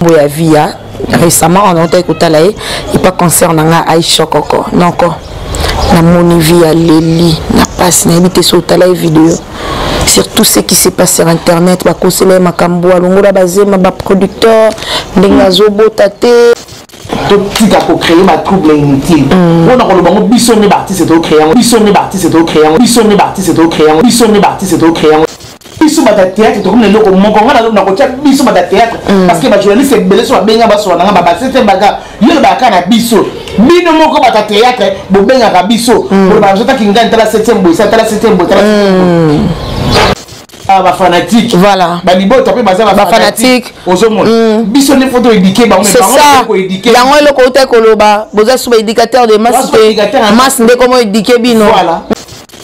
Ya via récemment on autaki kotala ye epa concert na ngai Aisha Koko noko, namoni vie ya leli na pasi. Nayebi te so otala ye video sur tout ce qui se passe sur internet, bakosela ye makambo, alongola bazema baproducteur, ndenge azobota te. Totika kocréer batrouble inutile mpona koloba ngo. Biso nde baartiste tocréer yango, biso nde baartiste tocréer yango, biso nde baartiste tocréer yango, biso nde baartiste tocréer yango. Biso bato ya théâtre tokomi na eloko moko. Nga nakotia biso bato ya théâtre parce que bajournaliste ebele so babenga, basola nanga babasete baka yo lobaka na biso. Bino moko bato ya théâtre bobengaka biso, bolobaka biso taki ngai tala septième boye, tala septième boye, tala bafanatique. Voilà. Balibota mpe baza bafanatique. Ozomona, biso nde faut toéduquer bango. C'est ça, yango eloko outa koloba, boza su baéducateur de masse te, masse nde komo éduquer bino. Voilà.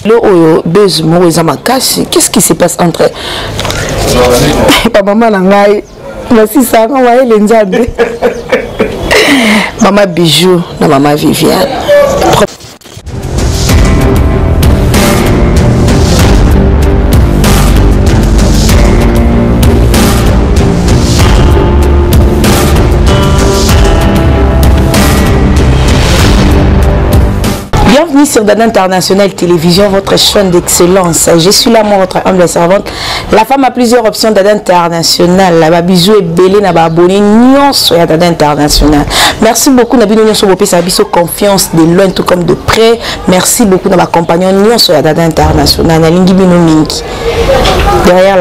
Lo oyo buzz moko eza makasi. Qu'est-ce qui se passe entre bamama na ngai nasisanga mayele Nzambe, mama Bijou na mama Viviane? Bienvenue sur Dada International Télévision, votre chaîne d'excellence. Je suis là, moi, votre humble servante. La femme a plusieurs options. Dada International. Ba bisous ebele na ba abonné nyonso ya Dada International. Merci beaucoup na bino nyonso bopesa biso confiance de loin tout comme de près. Merci beaucoup na ba compagnon nyonso ya Dada International. Nalingi bino mingi. Derrière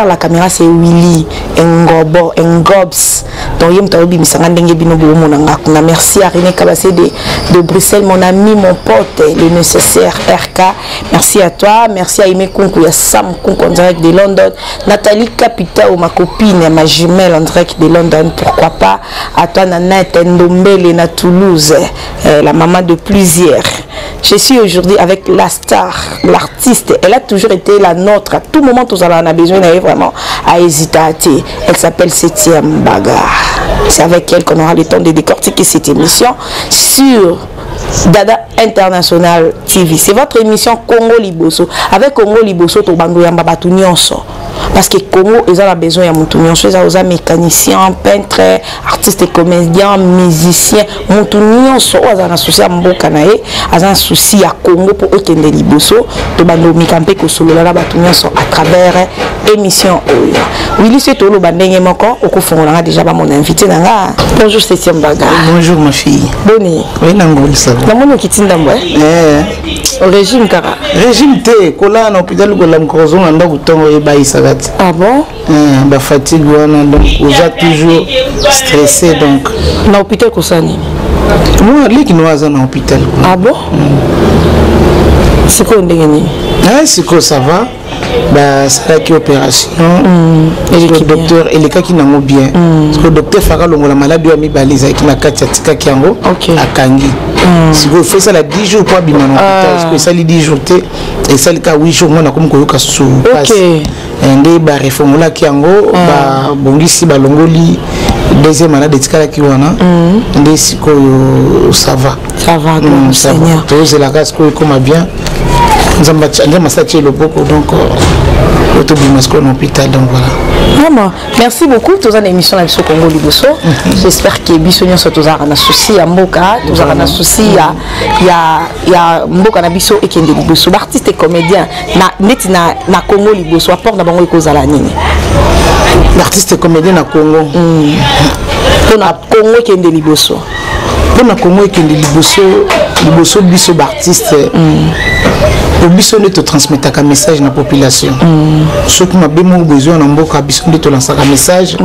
la caméra, c'est Willy Ngobo, Ngobs. Donc, ye moto ayobimisanga ndenge bino boomona nga kuna. Merci à René Kabassé de Bruxelles, mon ami, mon pote, le nécessaire RK. Merci à toi. Merci à Aimé Kunku, ya Sam Kunku en direct de London. Nathalie Capitao, ma copine, ma jumelle en direct de London. Pourquoi pas à toi, Nanette Ndombele na Toulouse, la maman de plusieurs. Je suis aujourd'hui avec la star, l'artiste. Elle a toujours été la nôtre. À tout moment, tous on a besoin d'aller vraiment à hésiter. Elle s'appelle Septième Bagarre. C'est avec elle qu'on aura le temps de décortiquer cette émission sur Dada International TV. C'est votre émission Congo Liboso. Avec Congo Liboso, tobando yamba batu nyonso. Parce que Congo, ils ont besoin ya mutu nyonso, ils ont mécanicien, peintre, artiste, comédien, musicien, mutu nyonso oyo aza na souci ya mboka na ye, aza na souci ya Congo po okende liboso, tobando mika mpe kosolola na bato nyonso à travers émission oyo. Willy, se toloba ndenge moko okofongola nga déjà ba mon invité na nga. Bonjour Septième Bagarre. Bonjour ma fille. Boni? Oui, nangoli, ça va. Namoni okiti ndambo, eh? Régime kaka? Régime te, kolala na hôpital, kolamuka kozonga ndako ntongo ebayisaka te. Ah bon? Bafatigue wana, donc oza toujours stressé, donc. Na hôpital kosala nini? Moi leki no aza na hôpital. Ah bon? Sikoyo ndenge nini? Sikoyo ça va, basalaki opération, docteur elekaki nango bien, parce que docteur faka longola maladi oyo ya mibale ezalaki na kati, atikaki yango, akangi. Sikoyo faut esala 10 jours po abima na hôpital. Sikoyo esali 10 jours te, esali ka 8 jours, mwana akomi koyoka susu pasi, nde barefongolaki yango, babongisi, balongoli deuxième malade etikalaki wana. Nde sikoyo ça va. Ça va, Seigneur. Tozelaka sikoyo ekoma bien. Nzambe asala tie loboko, donc otobima sikoyo na hôpital, donc voilà. Vraiment, merci beaucoup. Toza na émission na biso Congo Liboso. J'espère que biso nyonso tozalaka na souci ya mboka, tozalaka na souci ya mboka na biso ekende liboso. Baartiste et comédien na neti na Congo Liboso, apport na bango ekozala nini? L'artiste comédien na Congo? Mpona Congo ekende liboso. Mpona Congo ekende liboso, liboso biso baartiste, po biso nde totransmetaka message na population. Soki mabe moko boye na mboka, biso nde tolansaka message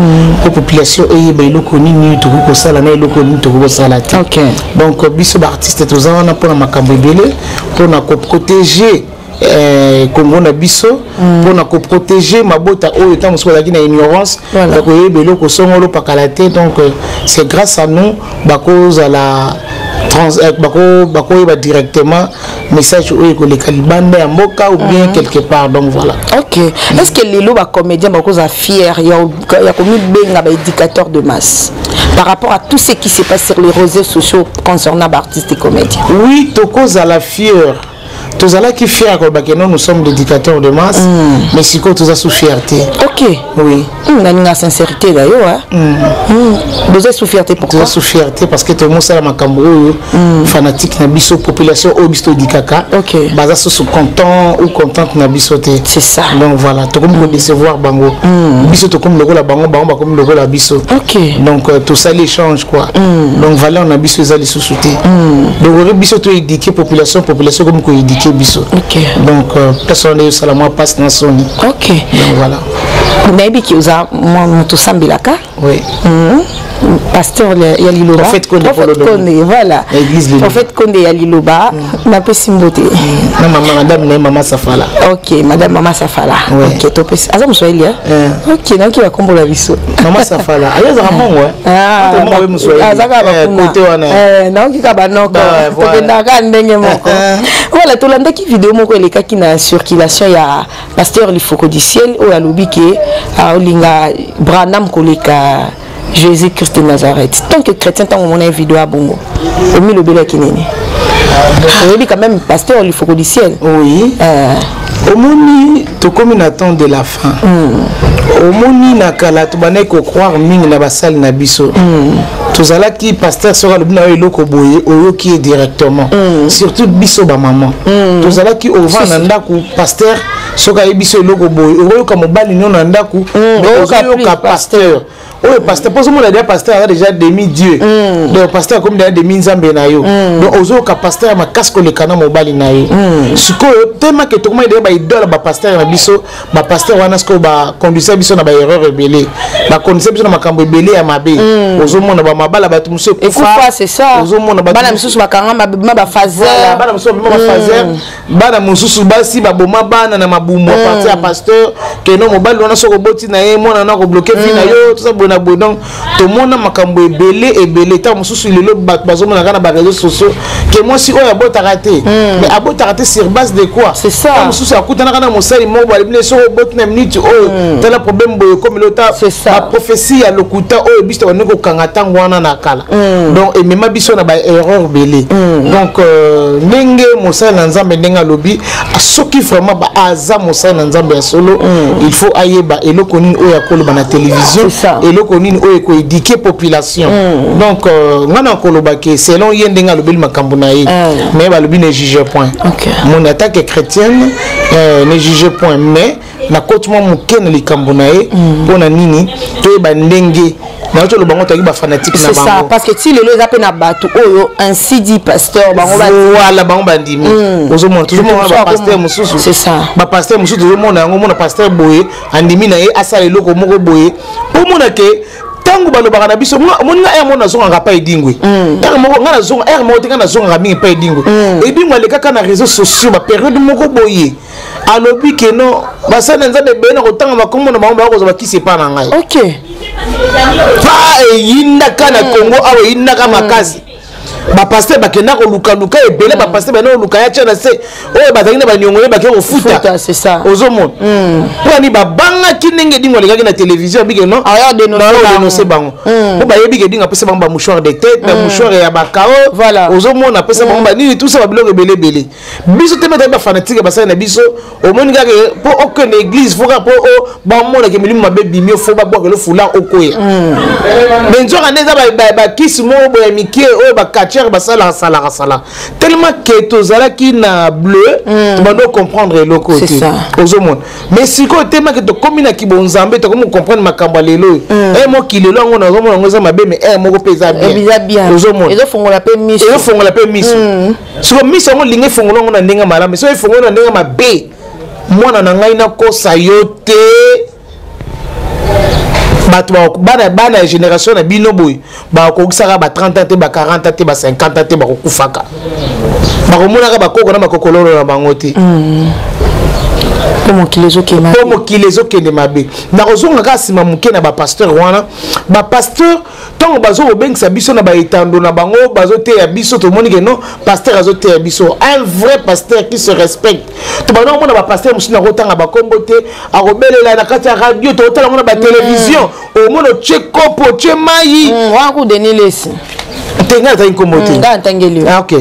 po population eyeba eloko nini tokoki kosala na eloko nini tokoki kosala te. Donc biso baartiste toza wana mpona makambo ebele, mpona koprotéger Congo na biso, mpona koprotéger mabota oyo ntango mosusu bazalaki na ignorance ya koyeba eloko songolo pakala te. Donc c'est grâce à nous bakozala bakoyeba directement message oyo ekoleka libanda ya mboka ou bien quelque part, donc voilà. Ok, est ce que lelo bacomédien bakozala fier ya komibenga baéducateur de masse par rapport à tout ce qui se passe sur les réseaux sociaux concernant baartiste et comédien? Oui, tokozala fier. Tozalaki fier koloba ke non, nous sommes l'éducateur de masse, mais sikoyo toza sous fierté. Ok. Oui. Nalinga sincérité na yo. Boza sous fierté, pourquoi? Toza sous fierté parce que tomosala makambo oyo fanatique na biso, population oyo biso todikaka, baza susu content ou contente na biso te. C'est ça. Donc voilà, tokomi kodécevoir bango. Biso tokomi lokola bango, bango bakomi lokola biso. Donc tosali échange quoi. Donc valeur na biso eza lisusu te. Donc oyo biso toéduquer population, population komi koéduquer biso. Donc place wana ezosala mwa passe na soni. Donc voilà. Nayebi ki oza mwa moto osambelaka. Oui. Pasteur ya Liloba. Prophète Konde. Prophète Konde, voilà. Église Liloba. Prophète Konde ya Liloba, napesi mbote. Na mama, madame na ye, mama Safala. Ok, madame mama Safala. Ouais. Ok, topesi aza moswahili. Eh. Ok, nayoki bakombola biso. Mama Safala aye azaka mongo. Ah, aza kaka bakuna. Kote wana. Nayoki kaka banoko. Bah, voilà. Tokendaka kaka ndenge moko. Voilà, tolandaki video moko elekaki na circulation ya pasteur Lifoko du Ciel oyo alobi ke aolinga Branham koleka Jésus Christ de Nazareth. Tant que chrétien, ntango omona ye video ya bongo, omilobelaki nini? Oyebi quand même pasteur Lifoko du Ciel? Oui. Omoni, tokomi na temps de la fin. Omoni, na kala tobandaki kocroire mingi na basali na biso. Tozalaki, pasteur soki alobi na yo eloko boye, oyoki ye directement. Surtout biso bamama, tozalaki ovanda na ndako, pasteur soki ayebi biso eloko boye, okoyoka mobali no na ndako, mais oyoka ozoyoka plus. Pasteur oyo, pasteur, mpo ozomona déjà pasteur aza déjà demi dieu. Donc pasteur akomi déjà demi nzambe na yo. Donc ozoyoka pasteur ya makasi koleka na mobali na ye. Sikoyo temake tokomaki déjà baidole, bapasteur na biso. Bapasteur wana sikoyo baconduisa biso na baerreur ebele, baconduisa biso na makambo ebele ya mabe. Ozomona bamabala, bato mosusu ekufa, c'est ça. Ozomona bato bana misusu bakanga babima Voilà, bafaser. Bana mosusu babima bafaser, bana mosusu basi baboma bana na mabumu à partir ya pasteur keno mobali wana soki oboti na ye mwana na kobloquer vie na yo, toza boye na boye. Donc tomona makambo ebele ebele. Ntango mosusu lelo bato bazomona kaka na baréseaux sociaux ke mwasi oyo abotaka te, mais abotaka te sur base de quoi? C'est ça. Ntango mosusu akutanaka na mosali moko, balobi ne soki oboti na minute oyo, tala problème boye ekomeli ota. C'est ça. Baprophétie ya lokuta oyo biso tobandi kokanga ntango wana na kala, donc emema biso na baerreur ebele. Donc ndenge mosali na Nzambe, ndenge alobi, soki vraiment aza mosali na Nzambe ya solo, il faut ayeba eloko nini oyo akoloba na télévision, C'est ça. Eloko nini oyo ekoéduquer population. Donc ngai na koloba ke selon ye ndenge alobeli makambo na ye, mais balobi ne juge point. Mon attaque chrétienne, ne juge point, mais nakoti mwa moke na likambo na ye. Mpo na nini? Toyeba ndenge nauti oloba ngo, toyaki bafanatique na C'est ça. bango. Parce que ti lelo eza mpe na bato oyo ainsi dit pasteur, bango Voilà, bango bandimi. Ozomona, tozomona Mosusu bapasteur mosusu. C'est ça. Bapasteur mosusu tozomona yango. Omona pasteur boye andimi na ye asala eloko moko boye, mpo omona ke ntango balobaka na biso, omoni nga ere moko nazongaka pa Edingwe, ere moko nga nazonga, ere moko te, nga nazongaka mingi pa Edingwe. Edingwe alekaka na réseaux sociaux bapériode moko boye, alobi ke non, basali na Nzambe ebele na kotanga makombo na bango, bakozwa bakisi epa na ngai. Pa eyindaka na Congo awa, eyindaka makasi. Bapasteur bakenda kolukaluka ebele, bapasteur bakenda koluka ya tia na se oyo bazalaki na baniongo ye, bake kofuta. Futa, c'est ça. Ozomona mponi babangaki ndenge Edingo alekaki na télévision abike non, Aya dénoncer bango. dénonce bango, mpo bayebi ke Edingo apesa bango bamouchoir de tête, bamouchoir ya bakao. Ozomona, apesa bango banini, tout ça, babiloko ebele ebele. Biso te metaki bafanatique basali na biso. Omoni kaka mpo okende église, faut kaka mpo bamonake milimo mabe bimi, faut babwakelo foulard, okoya. Mais nzoka nde eza bakisi moko boye ya mike oyo bacatcheur basalaka salaka salaka. Tellement ke tozalaki na bleu, tobandi ocomprendre eloko C'est te. ça. Ozomona, mais sikoyo temake tokómi na kibonzambe, tokomi kocomprendre makambo ya lelo oyo. Ere moko lelo yango nazomona yango eza mabe, mais ere moko mpe eza eza bien. Ozomona, ezofongola mpe miso. Ezofongola mpe miso. Siko miso yango olingi efongola yango na ndenge malamu, soki efongola na ndenge mabe, mwana na ngai, nakosa yo te, bato bana bana ya génération na bino boye bakokisaka ba 30 ans te, ba 40 ans te, ba 50 ans te, bakokufaka, bakomonaka bakoko na bakokololo na bango te. Mpo mokili ezokende. Mpo mokili ezokende mabe. Nakozonga kaka nsima moke na bapasteur wana. Bapasteur, ntango bazo kobengisa biso na baetando na bango, bazoteya biso, tomoni ke non, pasteur azoteya biso, un vrai pasteur qui se respecte. Tobanda komona bapasteur mosusu, na kotanga bakombo te, akobelela na kati ya radio, tokotala yango na batelevizio, omona otie kopo, otie mai. Wana ku Denis Lesi. Te, ngai azali nkombo te. Ngai natangeli yo. Ah, ok.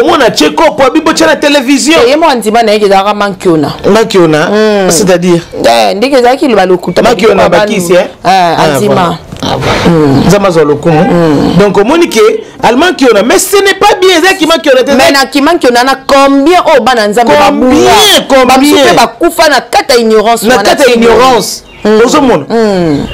Omona tie kopo abi botya na télévision. Ye moko andima na ye ezalaka mankiona. Mankiona, c'est-à-dire? Ndenge ezalaki loba lokuta. Mankiona bakisi. Andima. Nzambe azwa lokumu. Donc omoni ke almankiona, mais ce n'est pas bien, ezalaki mankiona te. Mais na kimankiona na combien oyo bana Nzambe babunga, bamosusu mpe bakufa na kati ya ignorance. Na kati ya ignorance. Ozomona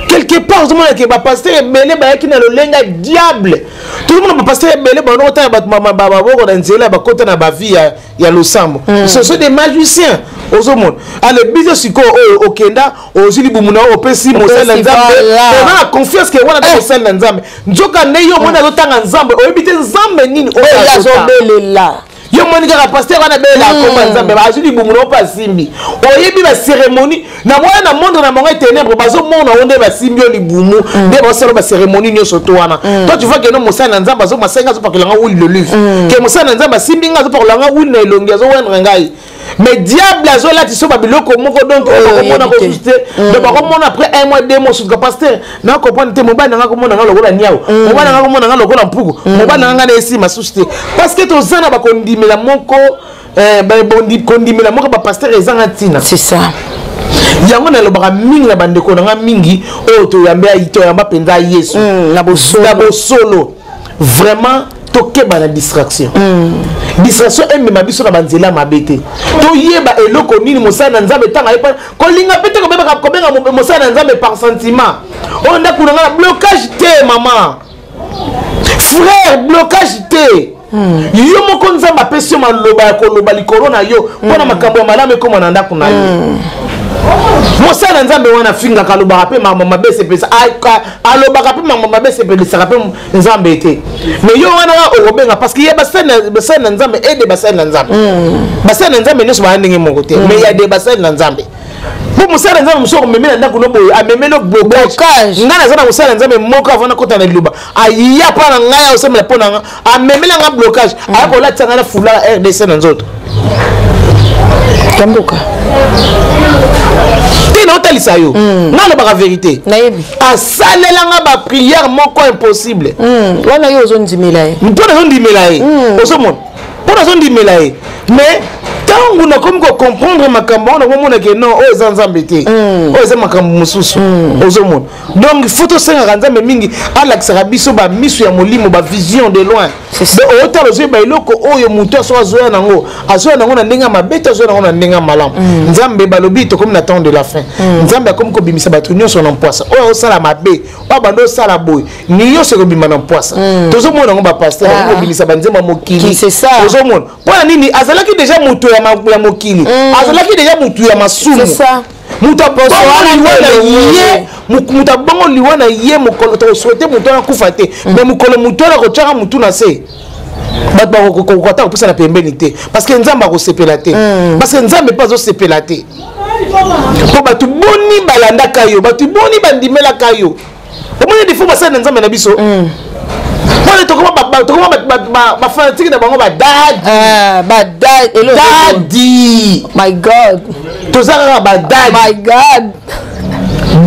quelque part, ozomona ke bapasteur ebele bayaki na lolenge ya diable. Tozomona bapasteur ebele bano kotala bato maboko na nzela, bakota na bavie ya losambo. Ce sont des magiciens. Ozomona ale biso sikoyo oyo okenda, ozwi libumu na yo, opesi mosali na Nzambe, oza na confiance ke wana mosali na Nzambe, nzoka nde yo omoni azotanga Nzambe, oyebi te Nzambe nini oyo azobelela. Yo moni kaka pasteur wana belela akoma Nzambe, azwi libumu na yo mpe asimbi. Oyebi bacérémonie na wana na monde na bango ya ténèbre, bazomona yo nde basimbi yo libumu, nde bazosala bacérémonie nyonso to wana. Toi, tu vois ke no mosali na Nzambe azomasenga, azopakola nga huile d'olive, ke mosali na Nzambe asimbi nga, azopakola nga huile na elongi, azowendre ngai, mais diable azolatisa babiloko moko. Donc bakomona kosusu te. Donc bakomona après un mois, 2 mois, sutuka pasteur na comprendre te, mobali nanga komona nga lokola niawo, mobali nanga komona nga lokola mpuku, mobali nanga nga na esima susu te, parce que toza na bakondimela moko, kondimela moko bapasteur ezanga ntina. C'est ça. Yango nalobaka mingi na bandeko na nga mingi oyo toyamba mpenza Yesu na bosolo. Vraiment, tokeba na distraction. Distraction emema biso na banzela mabe te. Toyeba eloko nini mosala na Nzambe. Ntango ayepa kolinga mpe te kobenga mosala na Nzambe par sentiment. Oyo ndako na nga na blocage te, mama, frère, blocage te. Yo moko Nzambe apesi yo maloba ya koloba likolo na yo mpona makambo ya malamu ekóma na ndako na yo. Mosala na Nzambe wana afingaka, alobaka mpe makambo mabe esepelisa, alobaka mpe makambo mabe esepelisaka mpe Nzambe te. Mais yo wana okobenga parce que ye basali na Nzambe ede basali na Nzambe, basali na Nzambe nyonso baya ndenge moko te, mais ya de basali na Nzambe, mpo mosala na Nzambe mosusu akomemi na ndako no boye, amemeli blocage. Ngai naza na mosala na Nzambe moko, avant nakota na liloba, aya mpa na ngai, aosamela mpo na nga, amemeli nga blocage, aya kolatisa ngai na foulard ya RDC na nzoto. Kamboka. Te, naotalisa yo, ngai alobaka vérité. Nayebi. Asalelanga baprière moko impossible. Wana yo ozondimela ye. Mpo nazondimela ye, ozomona, mpo nazondimela ye. Mais ntango nakomi kocomprendre makambo wana, nakomona ke non, oyo eza Nzambe te, oyo eza makambo mosusu. Ozomona, donc faut tosengaka Nzambe mingi alakisaka biso bamiso ya molimo, bavision de loin. Donc otala, ozoyeba eloko oyo moto aso azoya nango, azoya nango na ndenge ya mabe te, azoya nango na ndenge ya malamu. Nzambe balobi tokomi na temps de la fin. Nzambe akomi kobimisa bato nyonso na mpwasa, oyo osala mabe, oyo bando osala boye, nyonso ekobima na mpwasa. Tozomona yango, bapasteur bakomi kobimisa banzembo ya mokili. Ozomona mpo na nini? Azalaki deja moto ya mokili, azalaki deja motu ya masumu, moto abongo liwa na ye, moto abongo liwa na ye. Mokolo tokosouhaiter moto wana akufa te, mais mokolo moto wana akotyaka motu na se, bato bakokata kopesa na pembeni te, parce que Nzambe akosepela te, parce que Nzambe mpe azosepela te. Mpo bato boni balandaka yo, bato boni bandimelaka yo? Omoni defo basali na Nzambe na biso mpona tokoma bafanatike na bango, badadi. Daddy. My God. Toza kaka badadi. My God.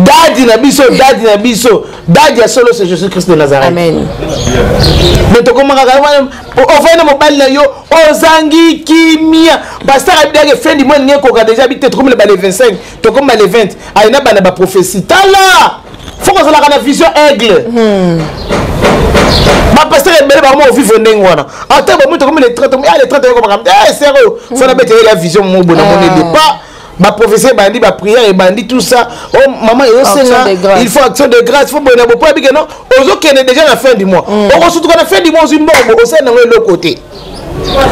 Daddy na biso, daddy na biso, daddy ya solo, c'est Jésus Christ de Nazareth. Amen. Mais tokoma kaka ofai na mobali na yo, ozangi kimia. Pasteur abidaki fin du mois ndenge ekoka déjà bi te, tokomi na bale 25, tokomi bale 20, ayina bana baprophétie. Tala, faut kozalaka na vision aigle. Bapasteur ebele bango ovivre ndenge wana. Ata bamoi tokomi le 30, ah, le 30 yokomaka sere oyo fo nabetela ya vision mo boye, namoni départ baprophétie ebandi, baprière ebandi, tout ça. Oh mama, ezosenga il faut action de grâce, faut boye na bopo abike. Non, ozokende déjà na fin du mois, okosutuka na fin du mois, ozwi mbongo, osali nango eloko te,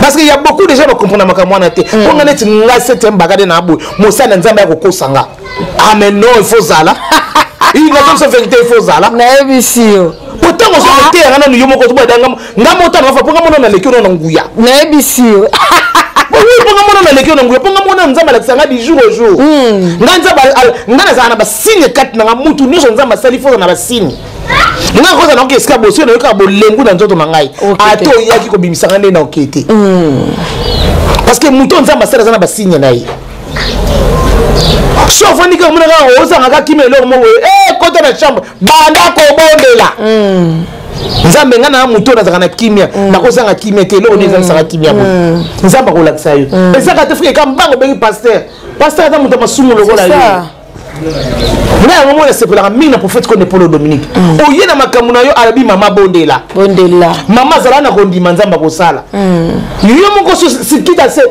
parce que y a beaucoup déjà bacomprendre makambo wana te. Mpo nga neti nga septième bagade na boye, mosali na Nzambe ya kokosa nga, ah mais non, il faut zala nazo biso vérité, il faut zala. Nayebisi yo. Po ntango ozo koteyanga nanu yo moko, ozobadanga nga moko, ntango afa mpo nga mona naleki ono na nguya. Nayebisi yo. Oui, mpo nga mona naleki ono na nguya, mpo nga mona Nzambe alakisa nga du jour au jour. Nga Nzambe, nga nazala na basigne kati na nga. Mutu nyonso Nzambe asali foza na basigne. Nga koza nakoki esika bosi nayokaka bolembu na nzoto na ngai, ata oyaki kobimisanga nde na oke te, parce que moto Nzambe asali aza na basigne na ye. So ofandi kaka, omona kaka ozangaka kimia, eloko moko, kota na chambre, banda kobondela. Nzambe, ngai na moto oyo nazalaka na kimia, nakozanga kimia te. Eloko nini ezangisaka kimia boye? Nzambe akolakisa yo. Ezaka te frike ka mbango obengi pasteur. Pasteur aza moto ya masumu lokola yo. Ngai yango mona nasepelaka mingi na prophète Konde Polo Dominique. Oye na makambo na yo, alobi: "Mama, bondela." Bondela. Mama, azala na kondima, Nzambe akosala. Yo moko kita eza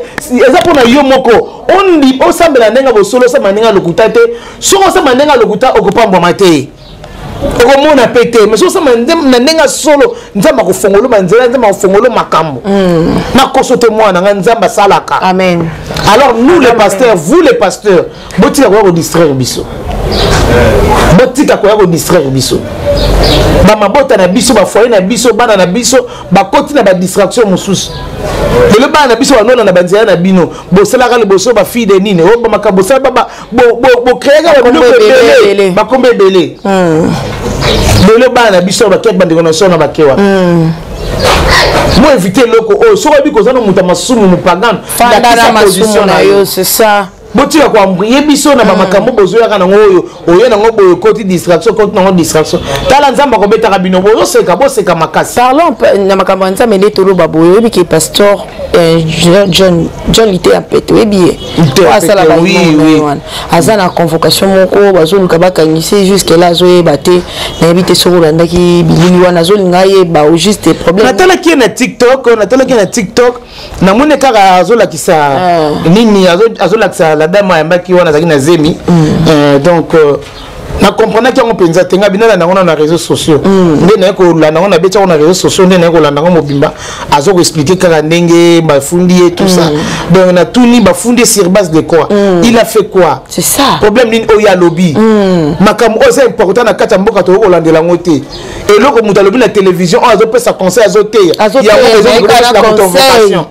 mpona yo moko ondi osambela ndenge bosolo, osambela ndenge lokuta te. Soki osambela ndenge lokuta, okopambwama te, okomona pe te. Mais soki osambela na ndenge ya solo, Nzambe akofongolo banzela, Nzambe akofongolo makambo. Nakoso te, mwana nga, Nzambe asalaka. Amen. Alors nous les pasteurs, vous les pasteurs, botika koya kodistraire biso, botika koya kodistraire biso. Bamabota na biso, bafoyer na biso, bana na biso bakoti na badistraction mosusu. Lelo bana na biso banona na banzela na bino. Bosalaka liboso bafille de nini oyo, bamakambo bosala, bocréaka babiloko ebele, bakombo ebele. Lelo bana na biso bakeki, bandeko na biso na bakewa. Mo évite eloko oyo. Soki oyebi koza na moto ya masumu, mopagano, fanda na masumu na yo, c'est ça. Botika koembrouiller biso na bamakambo bozoyaka nango. Oyo oye nango boye, okoti distraction, okoti nango distraction. Tala, Nzambe akobetaka bino. Bozoseka, boseka makasi. Parlons na makambo ya Nzambe nde toloba boye. Oyebi ke pasteur John Lite ya Pete, oyebi ye, asala wana, aza na convocation moko, bazoluka bakangisi. Jusque là azoyeba te. Nayebi te soki olandaki bilili wana. Azolinga ayeba au juste problème. Natalaki ye na TikTok, natalaki ye na TikTok, namoni kaka azolakisa nini, azolakisa la dame ayambaki wana azalaki na zemi. Donc nakomprendaki yango mpenza te. Nga binalanda yango na réseaux sociaux nde naye kolanda yango, nabeti yango na réseaux sociaux nde naye kolanda yango mobimba. Aza koexpliquer kaka ndenge bafundi ye, tout ça. Donc natuni: bafundi ye sur base de quoi? Il a fait quoi? C'est ça. Problème nini oyo alobi? Makambo oyo eza important na kati ya mboka, tokoki kolandela yango te. Eloko moto alobi na télévision oyo, azopesa conseil, azoteya, yango convocation.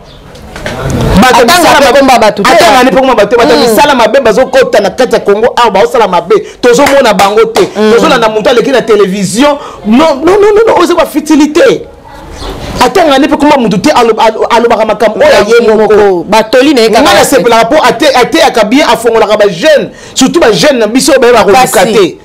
Atangani mpe bato, bato misala mabe bazokɔta na kati ya Congo awa, baosala mabe, tozomona bango te. Tozolanda moto aleki na télévision. Non, non, non, non, oyo eza bafutilité. Atangani mpe komba motu te, alobaka makambo oyo ye moko. Batoli na ye. Nga nasepelaka mpo ateyaka bien, afongolaka bajeune, surtout bajeune na biso oyo bayeba koluka te.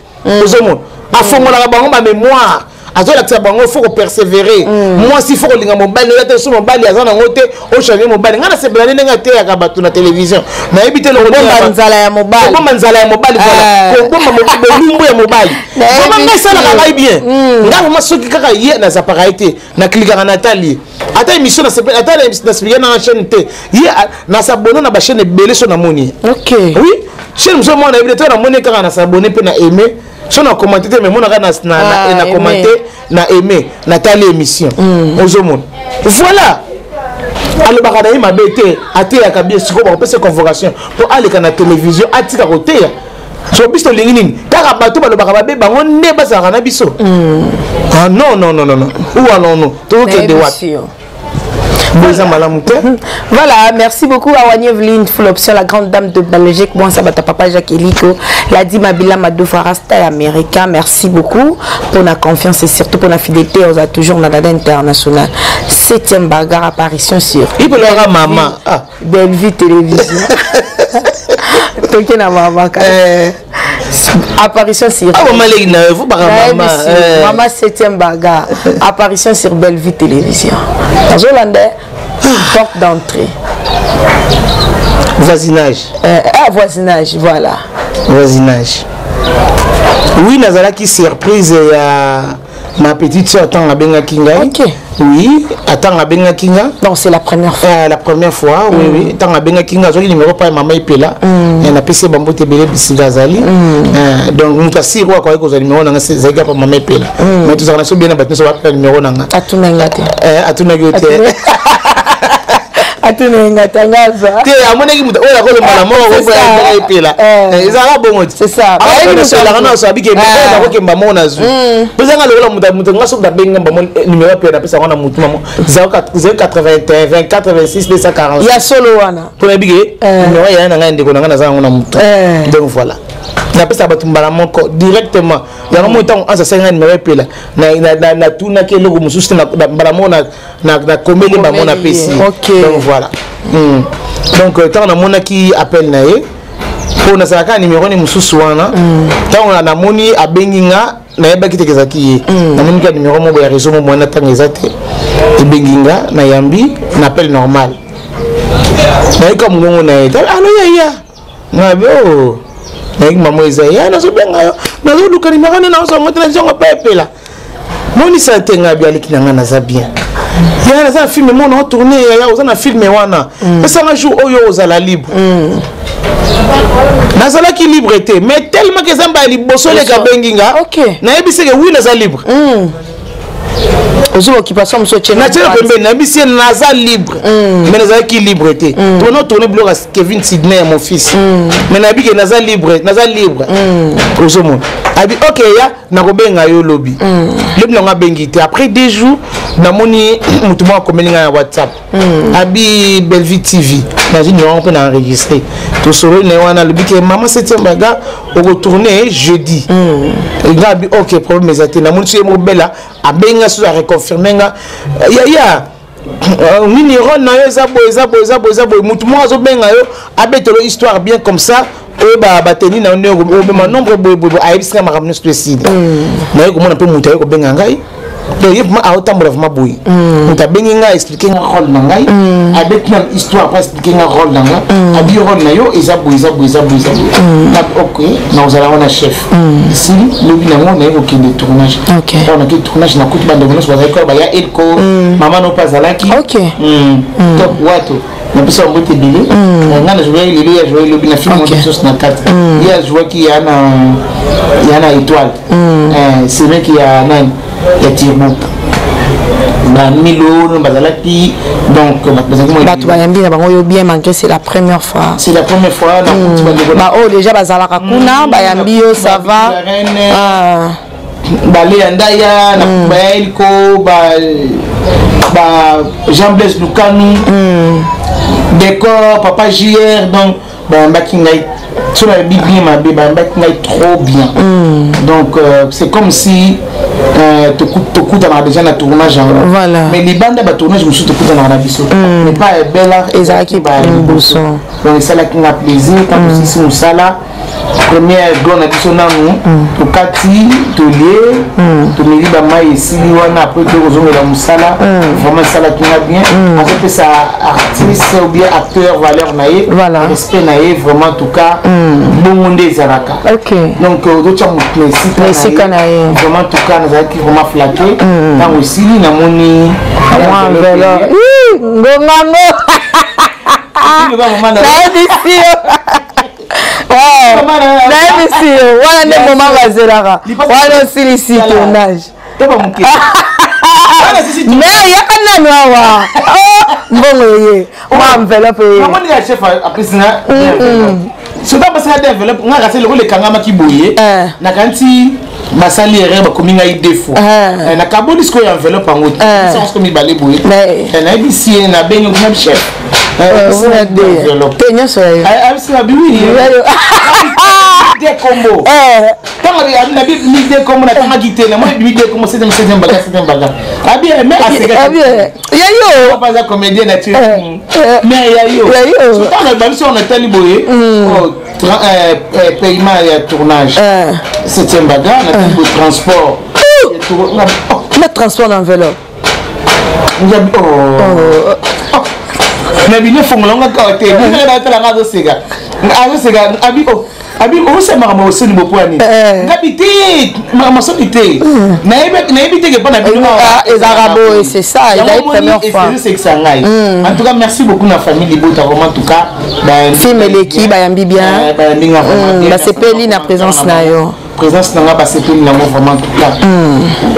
Ozomona, afongolaka bango bamémoire, azolakisa bango faut kopersévérer. Mwasi faut kolinga mobali oya te. So mobali aza nango te, ochange mobali. Ngai nasepela nde ndenge ateyaka bato na télévision. Nayebi te. Kobomba nzala ya mobali. Kobomba nzala ya mobali, kobomba bolumbu ya mobali. Vraiment, ngai esalaka ngai bien. Ngai vraiment, soki kaka ye, nazapaka ye te, naklikaka, natali ye ata émission, ata nasepelaki na chaîne te, ye nasabone na bachaîne ebele. So namoni ye, oui, chaîne mosusu mwana yebi te, namoni kaka nasabone mpe na aimé. So na commenté te, mais monaka na commenté, na aimé, natali émission. Ozomona, voilà, alobaka na ye mabe te, ateyaka bien. Sikoyo bakopesa convocation mpo aleka na télévision, atika koteya. So biso tolingi nini? Kaka bato balobaka mabe, bango nde bazalaka na biso? Ah non, non, non, non, non. Où allons-nous? Tokokende wapi? Eza malamu te. Voilà, merci beaucoup à Wani Evelyne Full Option, la grande dame de Belgique. Bon, ça va, papa Jacques Eliko, la Dima Bila Madou Farasta américain. Merci beaucoup pour la confiance et surtout pour la fidélité. On a toujours Nadada International. Septième bagarre, apparition sur Il peut leur maman. Ah. Bellevue Télévision. Toke na maman. Apparition sur. Ah, maman, les vous maman. Maman, septième bagarre. Apparition sur Bellevue Télévision. Dans porte d'entrée. Voisinage. Ah, voisinage, voilà. Voisinage. Oui, nazalaki surprise ya ma petite soeur ntango abengaki ngai. Oui, ntango abengaki nga. Non, c'est la première fois. La première fois, oui, oui. Ntango abengaki nga, azwaki numéro pa mama Epela. Napesi ye bambote ebele bisika azali. Donc moto asiri oyo akoki kozwa numéro nanga, ezalaki kaka mama Epela. Mais tozalaka na so bien na bato nyonso bapela numéro nanga. Atunanga te. Atunaki yo te. Atunanga te, angaza. Te, amonaki moto oyo akozomala moko Epela, ezalaka bongo. C'est ça. Te, na so abike nakokemba moko nazwi mpezanga lokola moto. Moto nga soki nabengi bango numéro mpe napesa yango na motu mamo 081 24 26 240. Ya solo wana. Mpo nayebi ke numéro yaya na ngai, ndeko na ngai, naza yango na motu. Donc voilà, napesaka bato mbala moko directement. Yango moi, ntango ansa asengi ngai numéro Epela, natunaki eloko mosusu te, mbala moko nakomeli bango, napesi. Donc voilà. Donc ntango namonaki appel na ye, mpo nazalaka numéro ni mosusu wana, ntango namoni abengi nga. Nayebaki te ezalaki ye. Namoni kaka numéro moko ya réseau moko wana, ntango eza te, ebengi nga, nayambi na appel normal, nayoka mongongo na ye: "Allô yaya." Ngabi o nayaki mamo eza ya nazobenga yo, nazoluka numéro nde nazongo te, nazongo mpe epela monisa te. Ngabi aleki na ngai, naza bien yaya, naza na film mo naotourne. Yaya, oza na film wana, pesanga jour oyo ozala libre. Nazalaki libre te, mais tellement ke eza mbala liboso eleka abengi nga, nayebisi ke oui, naza libre. Ozwi occupation mosusu otie. Natie na pembeni, nayebisi ye naza libre, mais nazalaki libre te. Tona tourne biloko ya Kevin Sydney ya mon fils, mais nayebi ke naza libre, naza libre. Ozomona abi ok ya nakobenga yo lobi. Lobi nango abengi te. Après 2 jours, namoni motu moko akomeli ngai na WhatsApp, abi Bellevue TV. Nazwi numéro mpe na enregistré, tosololi na ye wana. Alobi ke mama septième baga okotourne jeudi. Nga abi ok, problème eza te. Namoni so ye moko bela abengi nga, soso areconfirme nga: "Yaya, nini, rôle na yo eza boye, eza boye, eza boye, eza boye." Motu moko azobenga yo, abetelo histoire bien comme ça, oyeba bateni na yo ndenge obema nombre boye boye. Ayebisi nga makambo nyonso to esili. Naye komona mpe moto aye kobenga ngai. Donc ye vraiment aotambola vraiment boye. Moto abengi ngai, explike nga rôle na ngai, abeti na histoire po explike nga rôle na nga. Abi rôle na yo eza boye, eza boye, eza boye, eza boye. Nabi ok, nakozala wana chef. Esili, lobi nango naye kokende tournage. Ntango nake tournage, nakuti bandeko nyonso bazalaki kaka, baya Elko, mama no mpe azalaki. Top wato, napesa bango ete ebele. Ngai nazwaki lelo, ye azwaki lobi na film mosusu na kati. Ye azwaki ya na étoile, semeki ya nani, ya Tirbo, bamilo bazalaki. Donc bato bazalaki. Bato bayambi na bango yo bien, malgré c'est la première fois. C'est la première fois nakuti bandeko. Baoyo déjà bazalaka kuna bayambi yo, ça va. Ah. Baleya Ndaya na baya Elko, ba Jean Blaise Lukanu, décor papa JR. Donc bayambaki ngai, so nayebi bien mabe, bayambaki ngai trop bien. Donc c'est comme si tokutanaka déjà na tournage yango. Mais libanda batournage mosusu tokutanaka na biso, mais pas Bela. Ezalaki liboso. Donc esalaki nga plaisir. Quand tosisi mosala, première gant na biso nanu, tokati, tolie, tomeli bamai, esili wana. Après tokozongela mosala. Vraiment esalaki nga bien. Azopesa artiste ou bien acteur valeur na ye, respect na ye vraiment. En tout cas, bongo nde ezalaka. Donc ozotya motu na Na esika na ye. Vraiment, en tout cas, nazalaki vraiment flatté. Ntango esili, namoni mwa enveloppe. Ih, ngongango nayebisi yo. Nayebisi yo, wana nde moma bazelaka wana osilisi tournage. Toba moke. Mais yaka nanu awa. Oh, mbongo eye, mwa enveloppe eye. Namoni ya chef apesi nga, soki apesi nga de enveloppe, nga kasi lokola ekangamaki boye, nakanisi basali erreur, bakomi ngai deux fois. Nakaboli sikoyo enveloppe yango siko mibale boye. Nayebisi ye, nabengi na chef. Te, nyonso ya yo. Ayebisi nga biwi de kombo. Ntango nabi mide kombo, natangaki te, namoni bimi de kombo, septième, septième baga, septième baga. Abi mais asekaki. Ya yo. Papa aza comédien na tie, mais ya yo. Ya yo. Ntango babiso natali boye, oh, paiement ya tournage, septième baga, natali boye transport ya oh, na transport na enveloppe. Ngabi, oh. Oh. Na bino fongola nga kaka te, bino natalanga, azoseka, azoseka. Abi oh, abi osala makambo osoni bopo ya nini? Ngabi te, makambo osoni te, nayebi te ke mpo na bino ezalaka boye. C'est ça, ezali première fois. Esekisa ngai. En tout cas, merci beaucoup na famille libota, vraiment. En tout cas, film eleki, bayambi bien. Bayambi nga vraiment bien. Basepeli na présence na yo. Présence na nga, basepeli nango vraiment. En tout cas,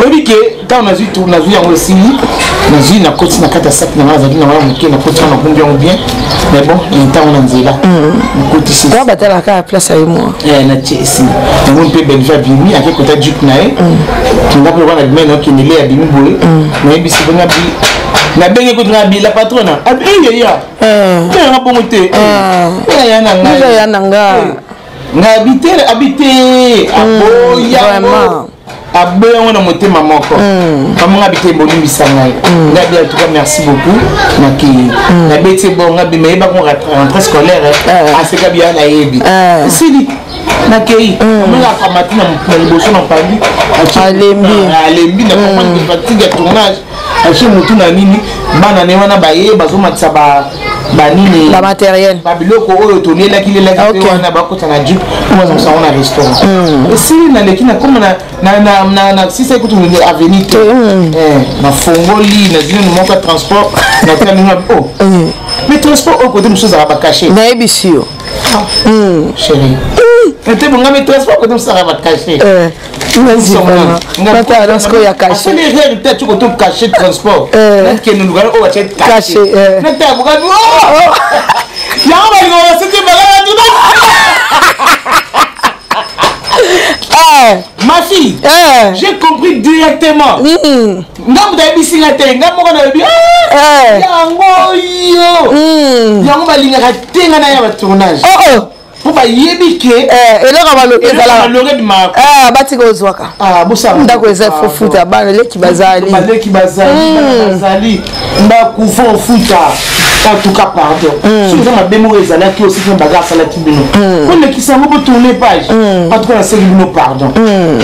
oyebi ke ntango nazwi nazwi yango, esili, nazwi, nakoti na kati ya sac na nga, nazalaki nango ya moke, nakoti wana, nakumbi yango bien. Mais bon, ntango na nzela nakotisi. Wa batalaka ya place aye mwa. Natie, esili yango mpe. Belve abimi, ake kota jupe na ye. Nga mpe lokola nabimai, naokendele, abimi boye, nayebisi mpe nga bi nabenge kuti nga bi la patrona abi eyeya yanga bongo te, ya na ngai. Ya na nga. Nga abi te, abi te, aboyango. Aboya yango na motema moko. Mama nga bitembo, olimbisa ngai. Nga bi, en tout cas merci beaucoup, nakei, nabeti bon. Nga bi mayeba ko rentrée scolaire, aseka bia, nayebi esili, nakei. Mama akamati na liboso na pandi. Alembi. Alembi na comprendre fatigue ya tournage. Atie motu na nini, bana ne wana baye bazomatisa banini. Bamatériel. Babiloko oyo tolielaki lelaki mpe wana bakota na jeep mpo bazongisa yango na restaurant. Esili, naleki, nakoma na sisa ekutu avenue te, nafongoli, nazwi nanu moko ya transport, natali nga o mais transport oyo kote mosusu ezalaka bacachet. Nayebisi yo. Chéri, ete bonga, mais transport kote mosusu ezalaka bacachet. Sikoyo ya cachet. Asali erreur te, ati koto cachet transport, nakende luka oyo batie cachet. Natala bokani yango, balingo basete bakala tuna. Ma fille, j'ai compris directement. Nga moto ayebisi nga te, nga moko nayebi yango yo. Yango balingaka te nga na ya batournage mpo bayebi ke eloko balobi ezalaka batika ozwaka ndako eza fo futa, bana leki bazali. Baleki bazali, bana bazali, ndako fo futa. En tout cas pardon, soki eza mabe moko ezalaki osi mpe baga asalaki bino, bolekisa yango, botourne page. En tout cas nasengi bino pardon,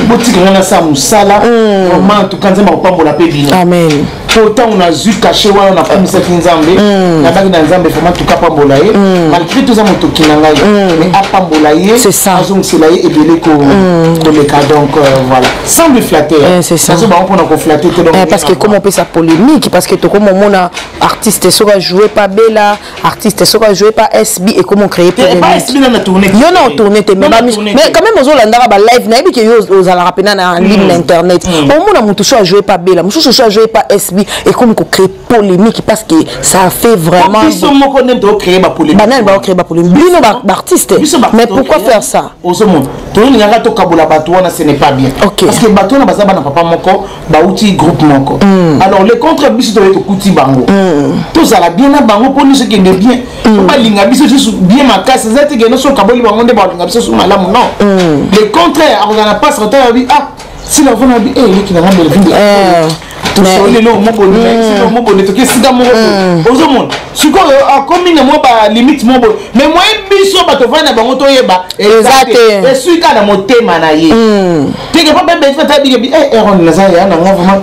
botika nga nasala mosala vraiment. En tout cas Nzambe akopambola mpe bino. Amen. Po ntango nazwi cachet wana, nakumisaki Nzambe, nabaki na Nzambe vraiment tuka apambola ye, malgré toza motoki na ngai, mais apambola ye, azongisela ye ebele koleka. Donc voilà, sans lui flatter. Nazo bango mpona koflatter te. Donc parce que comment opesa polémique, parce que tokomomona artiste soki ajoue pa Bela, artiste soki ajoue pa SB, ekoma créer polémique. Yo na otourne te, mais quand même ozolandaka balive, nayebi ke yo ozalaka mpena na ligne na internet, omona motu so ajoue pa Bela, mosusu so ajoue pa SB, ekomi kocréer polémique parce que ça fait vraiment. Biso moko nde tocréer bapolémique. Banani baocréer bapolémique? Bino baartiste. Mais pourquoi faire ça? Ozomona, tolingaka tokabola bato wana, ce n'est pas bien. Parce que bato wana baza bana papa moko, bauti groupe moko. Alors le contre, biso toye tokuti bango, tozala bien na bango mpo nyonso ekende bien, po balinga biso susu bien makasi. Eza te kende so okaboli bango nde balinga biso su malamu, non. Le contraire, akozala na passe retard, abi ah sila ovona abi eleki nanga Belvinde, tosoli eloko moko boye, moko boye, toki esika moko boye. Ozomona sikoyo akomi na mwa balimite moko boye, mais moye biso bato ovandi na bango toyeba eza te. Esui kaka na motema na ye teke po mpe Belvinde ata bike eron naza ya nanga vraiment,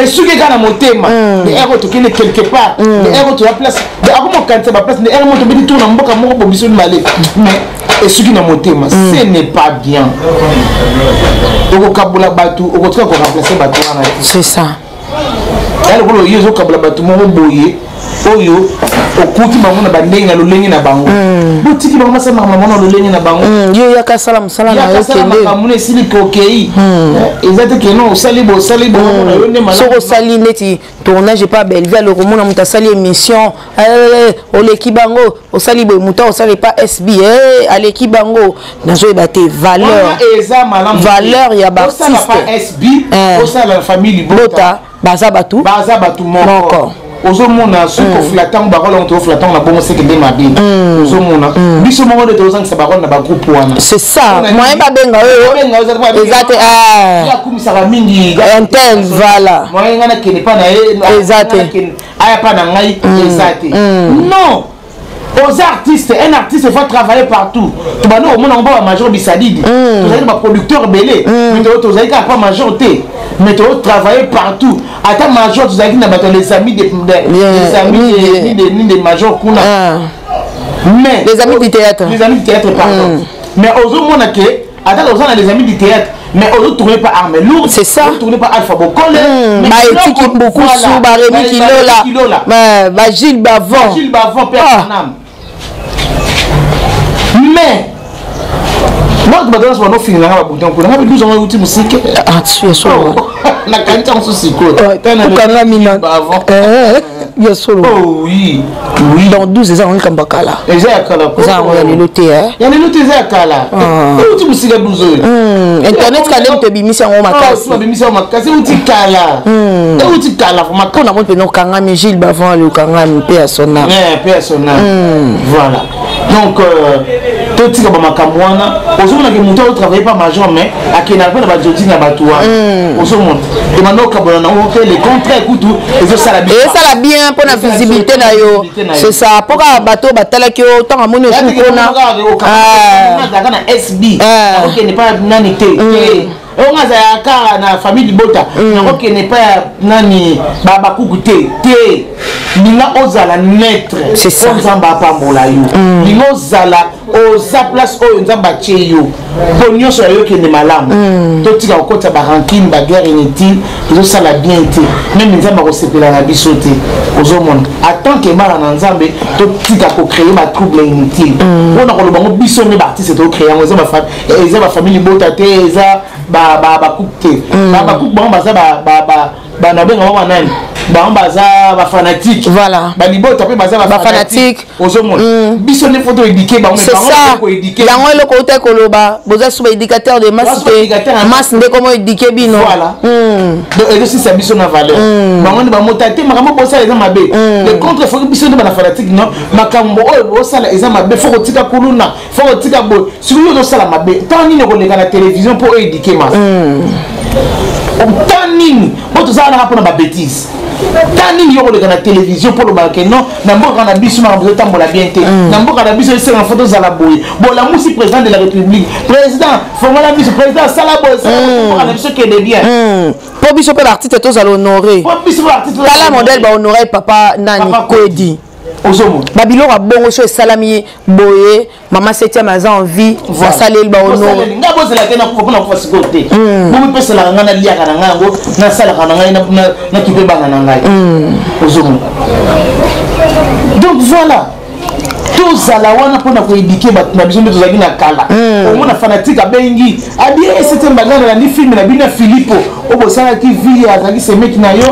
esuki kaka na motema. Mais ero tokende quelque part, mais ero toya place, akoma okanisa baplace, mais ero mo tobeti tour na mboka moko bo biso mibale, mais esuki na motema. Ce n'est pas bien. Okokabola bato, okotika koremplace bato wana te. C'est ça. Ya lokola oyo ezokabola bato moko boye oyo okuti bango na bandenge na lolenge na bango, botiki bango basala makambo na lolenge na bango. Yo yaka sala mosala na yo, kende. Makambo na esili, kokei, eza te keno osali bo osali bongo na yo nde. Soki osali neti tournage epa Bellevue, alors omona moto asali émission, oleki bango, osali boye, moto osali epa SB, aleki bango. Nazoyeba te valeur eza malamu. Valeur ya baartiste SB, osala na famille. Libota, baza bato. Baza bato moko. Ozomona soki koflatter ngo barole yango, toflatter ngo na bongo, seke nde mabe. Ozomona biso moko nde tozangisa barole na bagroupe wana. C'est ça, moyen babenga oyo eza te. Akumisaka mingi. Intel, voilà. Moyen nga nakende mpa na ye. Eza te. Aya mpa na ngai, eza te. Non, aux artistes, un artiste va travailler partout. Tobandi omona ngo mpa bamajor bisadidi, tozali baproducteur ebele, mais tozali kaka pa major te, mais totravailler partout. Ata major, tozalaki na bato, les amis de, les amis de, de, de major kuna, mais les amis du théâtre. Les amis du théâtre, pardon. Mais ozomona ke ata oza na les amis du théâtre, mais ozotourne pas Arme Lourde. C'est ça. Ozotourne pas Alpha Bokole. Baetiki Mbukusu, Baremi Kilola, Bagilles Bavon. Gilles Bavon, père Panam. Mais bato bato nyonso banofingelanga babouton kuna, nga biduzo ngo euti mosike. Nakanisi yango so sikoyo. Okangami na ya solo. Oui oui. Donc 12 eza yango likambo ya kala. Eza ya kala. Eza yango ya lelo te. Ya lelo te, eza ya kala, euti mosika 12 oyo. Internet kala moto ebimisi yango makasi. Babimisi yango makasi, euti kala, euti kala vraiment. Mpona ngo mpena okangami Gilles Bavon ale, okangami mpe ya sona. Mpe ya sona, voilà. Donc totika bamakambo wana. Ozomonake moto azotravaille pa major, mais akendaka mpe na bajoti na bato wana. Ozomona ebanda okabona nango te, le contraire kutu ezosala. Ezosala bien mpona visibilité na yo, c'est ça, mpo kaka bato batalaki yo ntango amoni osu mpona Azalaka na SB, akokende pa nani te. Oyo nga azalaka kaka na famille libota, nakokende pa ya nani, bakuku te te. Linga ozala maître o Nzambe apambola yo. Linga ozala oza place oyo Nzambe atie yo, mpo nyonso ya yo okende malamu. Totika kokota barancune, baguerre inutile, ezosala bien te. Même Nzambe akosepela na biso te. Ozomona, en tant que bana na Nzambe, totika kocréer batrouble inutile. Mpona koloba ngo, biso nde baartiste tocréer yango. Eza bafamille libota te, eza bakuku te. Bakuku bango baza bana, benga bango banani, bango baza bafanatique. Voilà. Balibota mpe baza bafanatique. Ozomona, biso nde faut toéduquer bango. C'est ça, yango eloko outa koloba, boza su baéducateur de masse te, masse nde komo éduquer bino. Voilà. Donc ezosisa biso na valeur. Bango nde bamota te, makambo bosala eza mabe. Le contre, faut biso nde bana fanatique, non, makambo oyo bosala eza mabe, faut kotika kuluna, faut kotika boye. Soki yo ozosala mabe, ntango nini okoleka na télévision mpo oéduquer masse? Ntango nini? Po tozala naka mpona babêtise. Ntango nini yo koleka na télévision mpo olobaka ke non, na mboka na biso makambo ezotambola bien te, na mboka na biso esenga faut tozala boye? Bolamusi président de la République, président fongola biso, président asala boye, mboka na biso kende bien. Mpo biso mpe baartiste tozala honoré. Tala modèle bahonoré papa nani, Kwedi. Ozomona. Babiloko ya bongo so esalami boye, mama septième aza en vie, basaleli bahonoré. Nga bozela te nakufa mpona kufa sikoyo te. Bomipeselaka ngai, naliaka na ngai yango, nasalaka na ngai, nakipe bana na ngai. Ozomona, donc voilà, tozala wana mpona koéduquer bato na biso nde tozalaki na kala. Omona fanatique abengi abi septième bagana, nalandi film na bino ya Filipo oyo bosalaki, vie azalaki semeki na yo,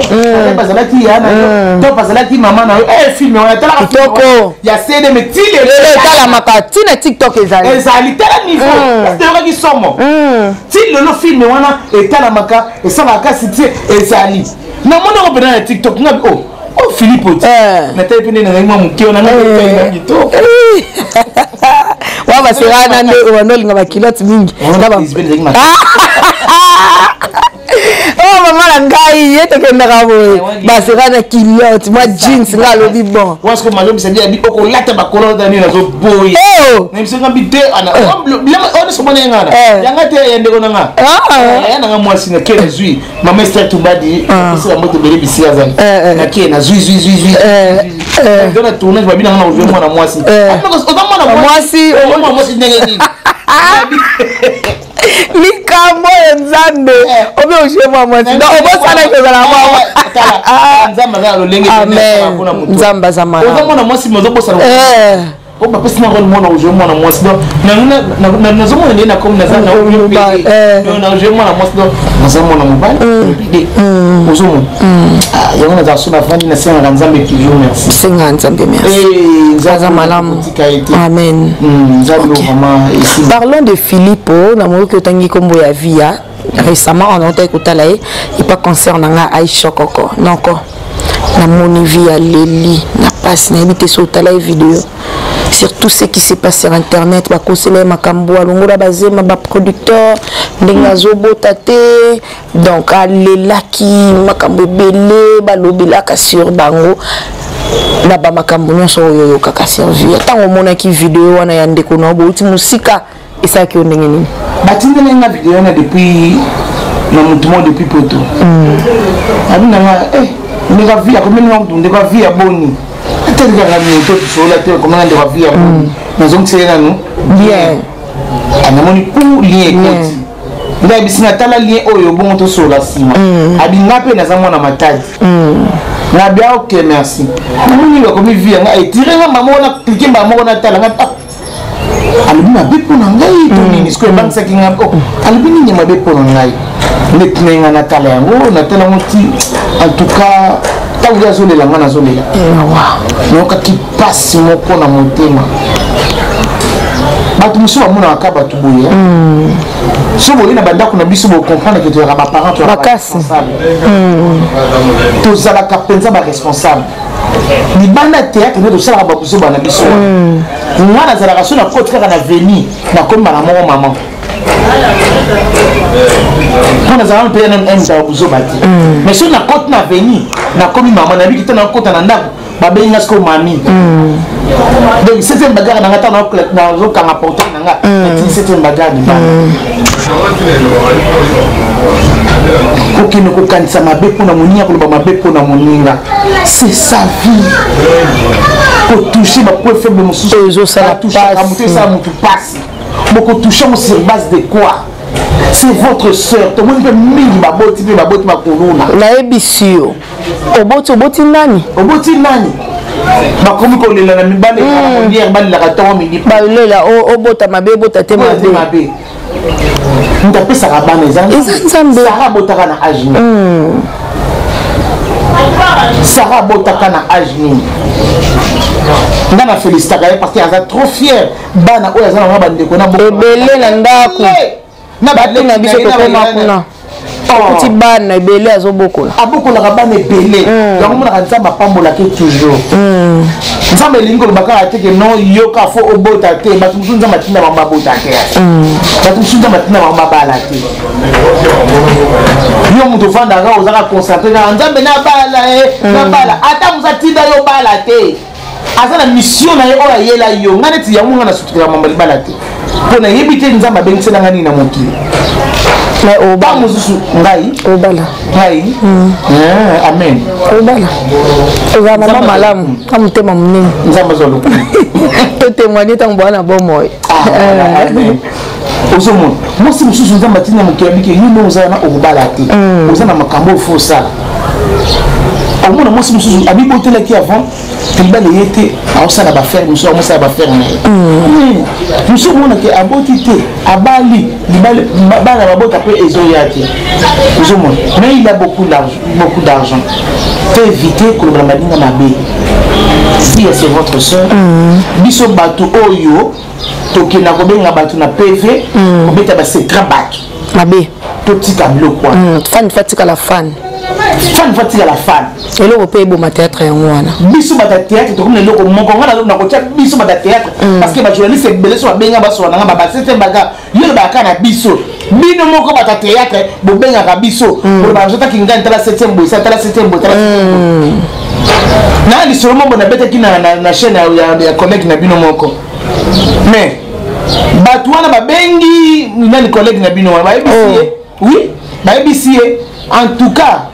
azalaki ya na yo, top azalaki mama na yo. Film wana talaka kitoko ya CD, mais ti lelo etalamaka, ntina TikTok ezali. Ezali, tala niveau eyokaki somo. Ti lelo film wana etalamaka, esalaka kasi tie ezali. Namoni yango mpena na TikTok, ngabi o oh Philippe ti natali mpe nde nazangi mwa moke wana ngai kitoko. Wa basera nde obanda olinga baculotte mingi. Oh mama na ngai, ye tokendaka boye, basera na culotte, mwa jeans, nga alobi bon. Wasko malobisa bi abi okolata bakolo nini, nazoboya na biso ngambi te ono somona ye ngana yanga te ya ndeko na nga ya nanga mwasi. Nake nazwi mama Ester Tumbadi, apesaka mbote ebele bisika azali. Nake nazwi zwi zwi zwi do na tournage, babi nanga na ozwi mwana mwasi, oza mwana mwasi. Mwana mwasi ndenge nini? Likambo oyo Nzambe obi ozwi mwa mwasi, donc obosana kozala mwa. Nzambe aza na lolenge. Amen, Nzambe aza malamu. Oza mwana mwasi, mais ozobosana po bapesi na rôle mwana, ozwi mwana mwasi. Donc nazomona nde nakomi naza nazwi mwana mwasi, donc naza mwana mobali pede. Ozomona yango, nazala so navandi, nasengaka Nzambe toujours merci. Senga Nzambe merci, aza malamu. Amen. Nzambe vraiment. Parlons de Philippe. Namoyoki otangi nkombo ya Via. Récemment on autaki kotala ye epa concert na nga Aisha Koko. Noko namoni Via leli na pasi, nayebi te so otala ye video, sur tout ce qui se passe sur internet. Bakosela ye makambo, alongola bazema, baproducteur, ndenge azobota te. Donc alelaki makambo ebele balobelaka sur bango na bamakambo nyonso oyo oyokaka sur Via. Ntango omonaki video wana ya ndeko na yo bouti mosika, esalaki yo ndenge nini? Batindeli nga video wana depuis na motu moko depuis Poto. Abi nanga ndeko avi akomeli nga mutu, ndeko avi ya boni, atelikanga moto tosolola te, akomanga ndeko avi ya boni. Nazongiseli nanu. Bien. Namoni ku lien ekoti nde ayebisi nga: tala lien oyo, bongo tosolola nsima. Abi nga mpe naza mwana Matadi. Nabi ok, merci. Namoni bakomi Via nga etire nga mbaa moko, na cliquer mbaa moko, natala nga alobi mabe mpo na ngai to nini. Sikoyo ebangisaki nga, alobi nini mabe mpo na ngai? Nde tinai nga natala yango, natala yango ti. En tout cas, ntango ye azolela, nga nazolela, nayokaki mpasi moko na motema. Bato mosusu bamonaka ka bato boye. So boye na bandako na biso, bocomprendre ke tozalaka baparent makasi, tozalaka mpenza baresponsable. Libanda théâtre nde tosalaka babuzoba na biso. Nga nazalaka so nakoti kaka na veni, nakomi bana moko mama, mpo nazalaka mpe nanu ya buzoba te. Mais soki nakoti na veni, nakomi mama, nabiki te, nakota na ndako, babengi nga sikoyo mami. Donc septième bagarre na nga, ntango nazokanga portail na nga, natindi septième bagarre libanda. Kokende kokanisa mabe mpona moninga, koloba mabe mpona moninga, c'est sa vie. Kotouche bapoint faible mosusu ezosala motu, esala motu pasi. Bokotouche yango sur base de quoi? C'est votre sœur. Tomoni mpe mingi baboti mpe baboti bakuluna. Nayebisi yo, oboti, oboti nani? Oboti nani? Bakomi kolela na mibale moliere, balelaka ntongo, midi. Balela obota mabe, obota te. Mabe, mabe. Moto apesaka bana eza Nzambe. Sara abotaka na age nini? Sara abotaka na age nini? Nga na félicitaka ye parce que aza trop fier. Bana oyo aza nango, bandeko na ebele na ndako na bato na biso, tokoma kuna, okuti bana ebele azobokola. Abokolaka bana ebele. Yango monaka Nzambe apambolaki toujours. Nzambe elingi koloba kaka te ke non, yoka, fo obota te. Bato mosusu Nzambe atinda bango babota te, bato mosusu Nzambe atinda bango babala te. Yo moto ofandaka, ozaka concentré kaka Nzambe nabala e nabala. Ata mosu atinda yo bala te, aza na mission na ye oyo ayela yo. Ngai neti yango, ngai nasutukela mambo libala te, mpo nayebi te Nzambe abengisela ngai nini na mokili. Ba mosusu ngai obala. Ngai, amen. Obala, ozala mama malamu na motema monene. Nzambe azwa lokumu. Totémoigne ntango bwana na bomoi. Ozomona mwasi mosusu, Nzambe atinda mokili, abiki yo nde oza wana, okobala te, oza na makambo oyo fo osala. Omona mwasi mosusu abibotelaki avant libala ye te, aosala baaffaire mosusu, amosala baaffaire na ye mosusu. Omonake aboti te, abali, bana babota mpe ezoya te. Ozomona, mais il a beaucoup d'argent, beaucoup d'argent. To éviter koloba na baninga mabe. Si c'est votre soeur, biso bato oyo tokenda kobenga bato na PV, kobeta basecret bato mabe, totika biloko wana. Fan fa tikala fan. Fan fa tikala fan. Eloko mpe eboma théâtre yango wana. Biso bato ya théâtre tokomi na eloko moko. Nga nakotia biso bato ya théâtre parce que bajournaliste ebele so babenga, basola nanga babasete baga yo lobaka na biso. Bino moko bato ya théâtre bobengaka biso, bolobaka biso taki ngai tala septième boye, tala septième boye, tala septième boye. Na lisolo moko nabetaki na chaîne ya collègue na bino moko, mais bato wana babengi nani, collègue na bino wana, bayebisi ye. Oui, bayebisi ye: en tout cas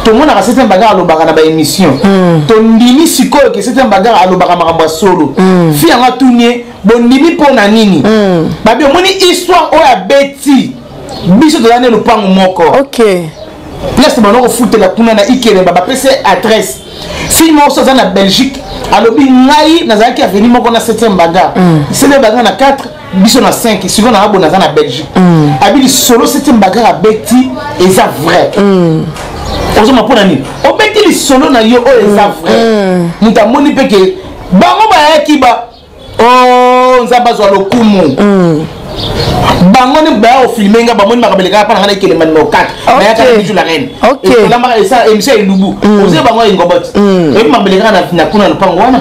tomonaka septième bagarre alobaka na baémission, tondimi sikoyo ke septième bagarre alobaka makambo ya solo. Fi yango atuni ye: bondimi mpo na nini? Babi omoni histoire oyo abeti biso, toza nde lopango moko. Place bana kofutela kuna na Ikelemba, bapesi adresse. Fille moko so aza na Belgique, alobi: ngai nazalaki avenue moko na septième bagarre, septième bagarre na 4, biso na 5. Sikoyo na abona aza na Belgique, abi lisolo septième bagarre abeti eza vrai. Ozoma mpo na nini obeti lisolo na yo oyo eza vrai? Moto amoni mpe ke bango bayaki ba o Nzambe azwa lokumu. Bango nde baya kofilme nga, bamoni makambo elekaka mpa na nga na Ekelema numéro 4, nayaka na Bijou la Reine, olambaka esa émission ya elubu, ozie bango engobot, oyebi makambo elekaka na kuna lopango wana.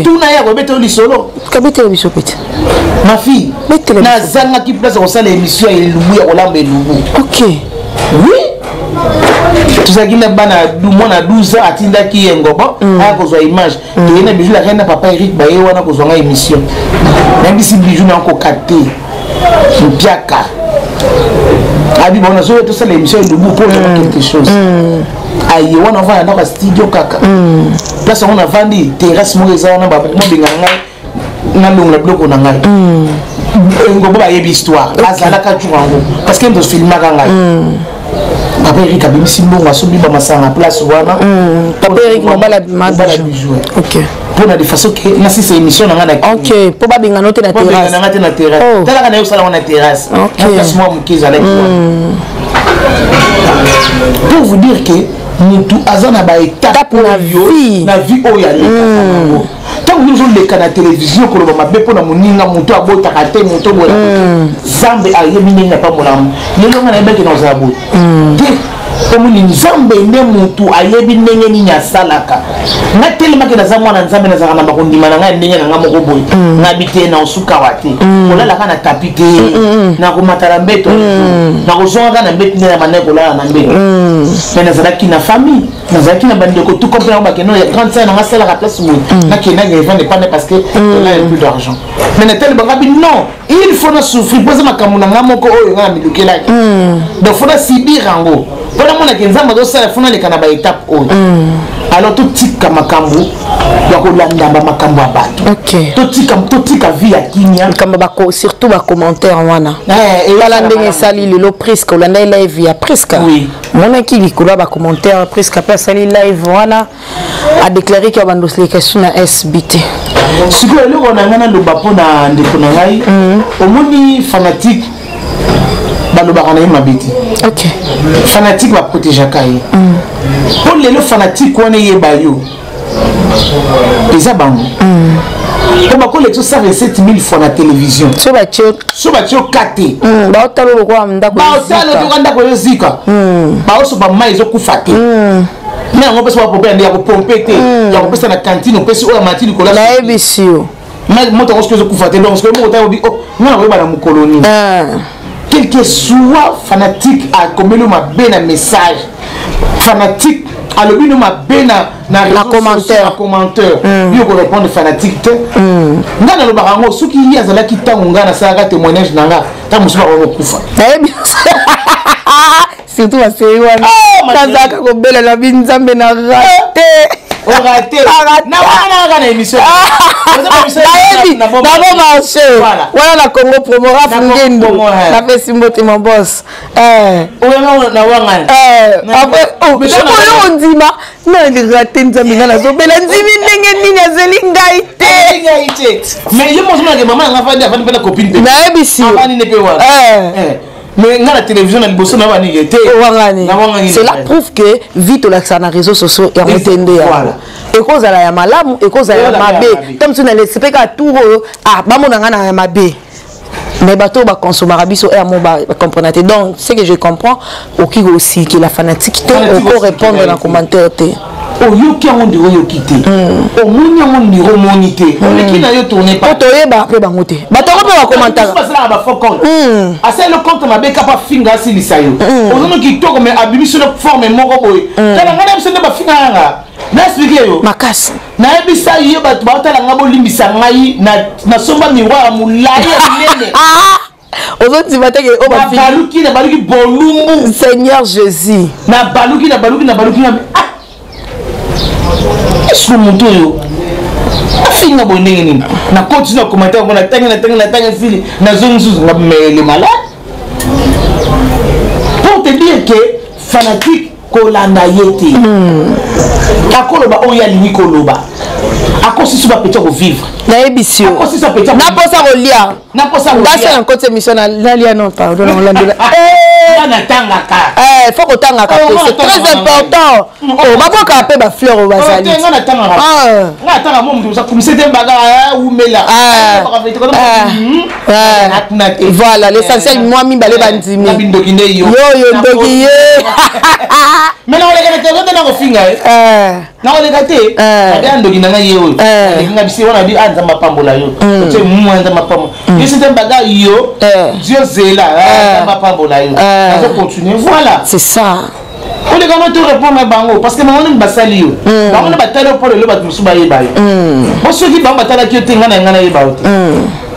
Tuna ye, akobeta yo lisolo. Kabetela biso pete. Ma fille, nazangaki place ya kosala émission ya elubu, ya kolamba elubu. Oui, tozalaki na bana, mwana 12 ans atindaki ye ngobo aya kozwa image. Toye na Bijou la Reine na papa Eric, baye wana kozwa nga émission. Nayebisi Bijou nakoka te, mpiaka abi bon, nazoya tosala émission elubu mpo ozwa quelque chose. Aye wana, ovanda ndako ya studio kaka, place yango navandi, terrasse moko eza wana, bamobenga ngai, nalongola biloko na ngai. Ngobo bayebi histoire, azalaka jour yango parce que ndofilmaka ngai. Papa Erik abimisi mbongo, asombi bamasanga place wana. Papa Erik mobala Bijou, mpona de façon ke nasisa émission na ngai na Ok, mpo babengana te na terrasse. Nga te na terrasse, talaka na ye osala ngo na terrasse, na place mwa moke ezalaki wana. Pour vous dire que mutu aza na baétape na vie. Na vie oyo alekaka nango. Ntango bino ozoleka na télévision koloba mabe mpo na moninga, moto abotaka te, moto boye, Nzambe ayebi ndenge apambolaka. Lelo nga nayebaki na ozala boye te. Omoni, Nzambe nde motu ayebi ndenge nini asalaka. Nga telemaki, naza mwana Nzambe, nazalaka na bakondima na ngai ndenge na ngai moko boye. Ngabi te, na osukawa te, kolalaka na tapi te, nakomata na mbeto, nakozongaka na mbeto nde na bandaki kolala na mbeto. Mais nazalaki na famille, nazalaki na bandeko, tout comme yango bakende ya grande sœur nanga asalaka place boye. Nakendaki evande epande parce que elle a plus d'argent. Mais natali bangabi, non, il faut na souffrir mpo eza makambo na nga moko oyo nga na milukelaki. Donc faut na subir yango mpo namonaki Nzambe azosala. Faut naleka na baétape oyo. Alors totika makambo ya kolanda bamakambo ya bato. Totika, totika vie ya kimia. Likambo bako, surtout bacommentaire wana. Tala ndenge esali lelo Priske. Olanda live ya Priske? Oui. Monaki likolo ya bacommentaire. Priske mpe asali live wana, adéclaré ke abandoseleka su na SB te. Sikoyo eloko na ngai naloba mpo na ndeko na ngai, omoni, fanatique balobaka na ye mabe te. Fanatique baprotégeaka ye mpo lelo fanatique wana eyeba yo, eza bango mpo bakolekisa 127 000 fois na télévision. So batie. So batie yo ka te. Baotala lokola ndako. Baotala lokola ndako ezozika, baosopa mai ezokufa te. Na yango mpesa bapompe nde ya kopompe te, ya kopesa na cantine, opesi oyo amati likolo. Nayebisi yo. Moto yango soki ezokufa te, donc soki moko tala obi, oh, nga na koyeba na mokolo nini. Quel que soit fanatique akomeli yo mabe na message, fanatique alobi no mabe na Na commentaire. Na commentaire, yo korépondre fanatique te. Ngai nalobaka yango, soki ye azalaki ntango ngai nasalaka témoignage na nga, ntango mosusu bakokokufa. Nayebi, surtout basei wana. Oh, ma nazalaka kobela na bi Nzambe na rate. Oraté na wana kaka na émission. Nayebi na bon marché wana na Congo Promo, Raf Ngendu, napesi mbote, mon boss. Na wangana. Après oyo ondima nalira te, Nzambe, ngai nazobela, ndimi ndenge nini azeli ngai te. Mais ye mozomonake mama nanga afandi, afandi mpe na copine mpe. Nayebisi yo. Afandi ne mpe wana. Mais nga na télévision na liboso na banike te. Owangani. Nawangani. Cela prouve que vie tolakisaka na réseaux sociaux yango te nde yango ekozala ya malamu, ekozala ya mabe. To mosusu na lesi mpe kaka tour oyo, ah, bamona nga na ya mabe, mais bato oyo bakonsomaka biso air mo bacomprendre te. Donc ce que je comprends, okoki kosikela fanatique te, oko répondre na commentaire te. Oyoki yango ndiro, oyoki te, omoni yango ndiro, omoni te, oleki na yo, tourne. Po toyebaka mpe bango te, bato yango mpe bakomantaka. Basalaka bafaux compte, asali le compte mabe kapa finga, asilisa yo. Ozono kitoko, mais abimisi no forme moko boye. Tala ngai na biso nde bafinga yanga, na expliquer yo. Makasi. Nayebisa ye, bato baotala ngai, bolimbisa ngai, nasomba miroir ya molai ya monene. Ozondima teke oyo. Nabaluki, nabaluki bolumbu. Seigneur Jésus. Nabaluki, nabaluki, nabaluki na ah, est-ce moto oyo afinga boye ndenge nini? Nakoti na commentaire ngo, natangi, natangi, natangi, esili, nazongi lisusu nga mele malade. Pour te dire que fanatique kolanda ye te, akoloba oyo alingi koloba, akosisi bapeti ya kovivre. Nayebisi yo. Akosisa peti. Naposa kolia. Naposa. Ngasi na nkoti émission nalia, non, pardon, naolandela. Nga natangaka. Faut kotangaka mpe, c'est très important. Oh, babwakaka mpe bafleur oyo bazali. Nga natangaka, nga natanga mo moto ozakumisa te, mbaka umela. Voilà, l'essentiel mwa mibale bandimi. Bindoki nde yo. Yoyo ndoki ye. Mais nakoleka na telefone te, nakofinga ye, nakoleka te. Abe ndoki na ngai ye oyo aleki nga bisi wana bi a Nzambe apambola yo, otie mwa Nzambe apambola yo, sete mbaga yo dio zela, Nzambe apambola yo, nazo continuer, voilà. C'est ça. Oleka no to répondre bango parce que bango nini basali yo, bango nde batali yo mpo lelo bato mosusu bayeba yo. Bo soki bango batalaki yo te, ngai na ngai nayeba yo te.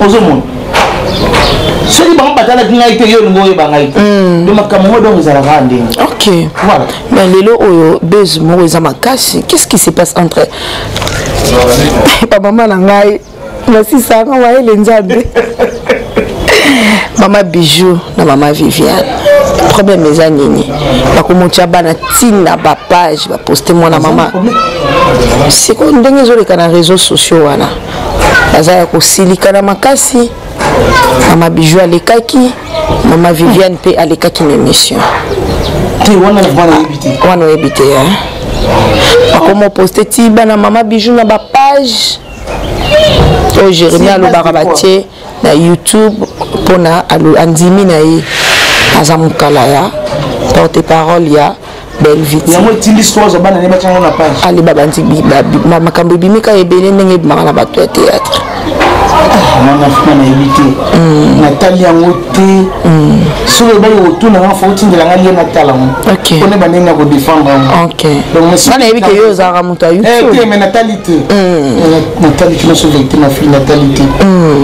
Ozomona, soki bango batalaki ngai te, yo olingi oyeba ngai te. Donc makambo ngo donc ezalaka ndenge. Ok. Voilà. Mais lelo oyo buzz moko eza makasi. Qu'est-ce qui se passe entre bamama na ngai nasisanga mayele Nzambe, mama Bijou na mama Viviane? Problème eza nini? Bakomotia bana ntina bapage, baposte mwana mama. Sikoyo ndenge ezoleka na réseaux sociaux wana, baza ya kosilika na makasi. Mama Bijou alekaki, mama Viviane mpe alekaki na émission. Te, wana wana oyebi te. Wana oyebi te. Bakoma poste ti bana mama Bijou na bapage oyo Jérémi alobaka, batie na YouTube mpona andimi na ye aza mokala ya porte parole ya. Bellevue. Yango etindi sikoyo azwa bana ne batyango na page. Ale babandi makambo ebimi kaka ebele ndenge ebimaka na bato ya théâtre. Wana fima nayebi te, natali yango te. Soki obaki kotuna nga, fo otindela nga lie natala yango mpona bandenge na kodefendre yango. Nga nayebi ke yo ozalaka moto ya YouTube. Te, mais natali te, natali te nyonso. Vérité, ma fille, natali te.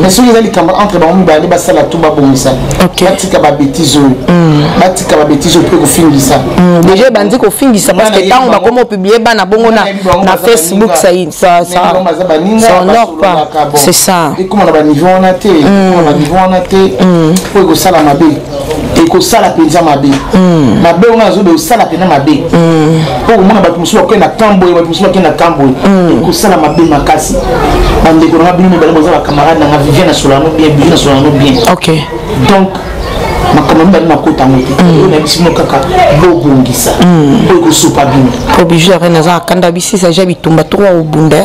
Mais soki eza likambo entre bango mibale, basala to babongisa, batika babêtises oyo, batika babêtises oyo mpe kofingisa. Déjà ebandi kofingisa, parce que ntango bakoma opublier bana bongo na Facebook, ça ça ça honore pas, c'est ça. Ekoma na baniveau wana te, ekoma na baniveau wana te, po ekosala mabe, ekosala mpenza mabe. Mabe wana azobe osala mpenza mabe, po komona bato mosusu bakende na camp boye, bato mosusu bakende na camp boye, ekosala mabe makasi. Bandeko nanga, bino mibale boza bacamarade nanga. Vivien na solano bien, Bijou na solano bien. Donc makambo mibale nakota yango te. Oyo nayebisi bino kaka, bobongisa oyo ekosopa bino. Po Bijou arene aza akanda bisisa ja bitumba toko obunda.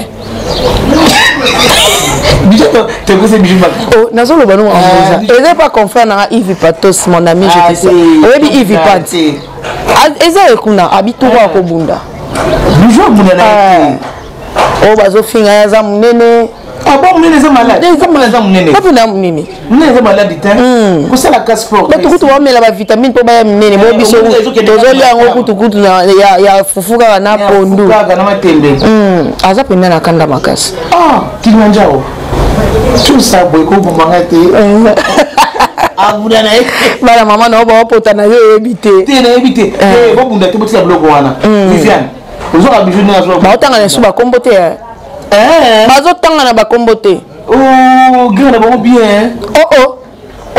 Bijou. Nazoloba no, eza pa confrère nanga Yves Patos, mon ami, je te sais, oyebi Yves Pat, eza ekuna abitoko akobunda. Bijou abunda na ye. Oyo bazofinga ye aza monene. Ah bon, monene eza malade? Eza monene. Mpena monene. Monene eza malade te, kosalaka sport. Bato kutu bamela bavitamine mpo baya minene. Bo biso tozolia yango kutukutu ya fufu kaka na pondu. Kaka na matembe. Aza mpenza na kanda makasi. Ah, Kilimanjaro, tout ça boye kobomanga te, abunda na ye. Bana mama na yo baopota na yo, oyebi te. Te, nayebi te. Bobunda te, botika biloko wana. Viviane ozoka, Bijou ndenge azoka. Baotanga na esu bakombo te, bazotanga na bakombo te. Gere na bango bien. Oh.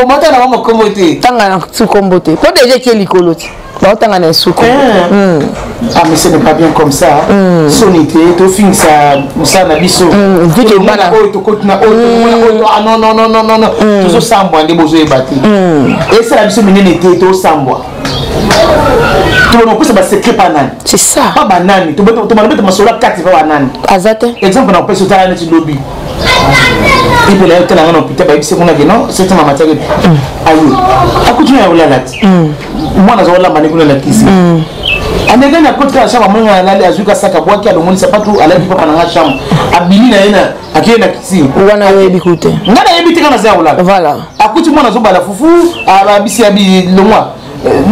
Omata na bango kombo te. Tanga na su kombo te, po deja ekie likolo te, baotanga na esu kombo. Ah, mais ce n'est pas bien comme ça. Soni te, tofingisa mosala na biso. Bana oyo tokoti na oyo, tomona oyo. Ah non, non, non, non, non, non, tozosambwa nde bozoyeba te. Esala biso minene te, tosambwa, tobona kopesa basecret pa nani? C'est ça. Pa banani? Tobana beta masolo ya kati pa banani? Aza te. Exemple na kopesa, otala neti lobi epela yo tala nga na hôpital, bayebisi kuna ke non, sete mama tiaki aye, akuti na ya kolala ti mwana aza kolamba nde kuna na kisi. Andekani akoti kaka chambre, amonga alali, azwi kasaka bwaki, alongoli sapatu, alaki papa na nga chambre, abimi na ye na akei na kisi. Wana oyebi ku te. Nga nayebi te, nga naza ya kolala. Voilà. Akuti mwana azobala fufu, abisi abi longwa,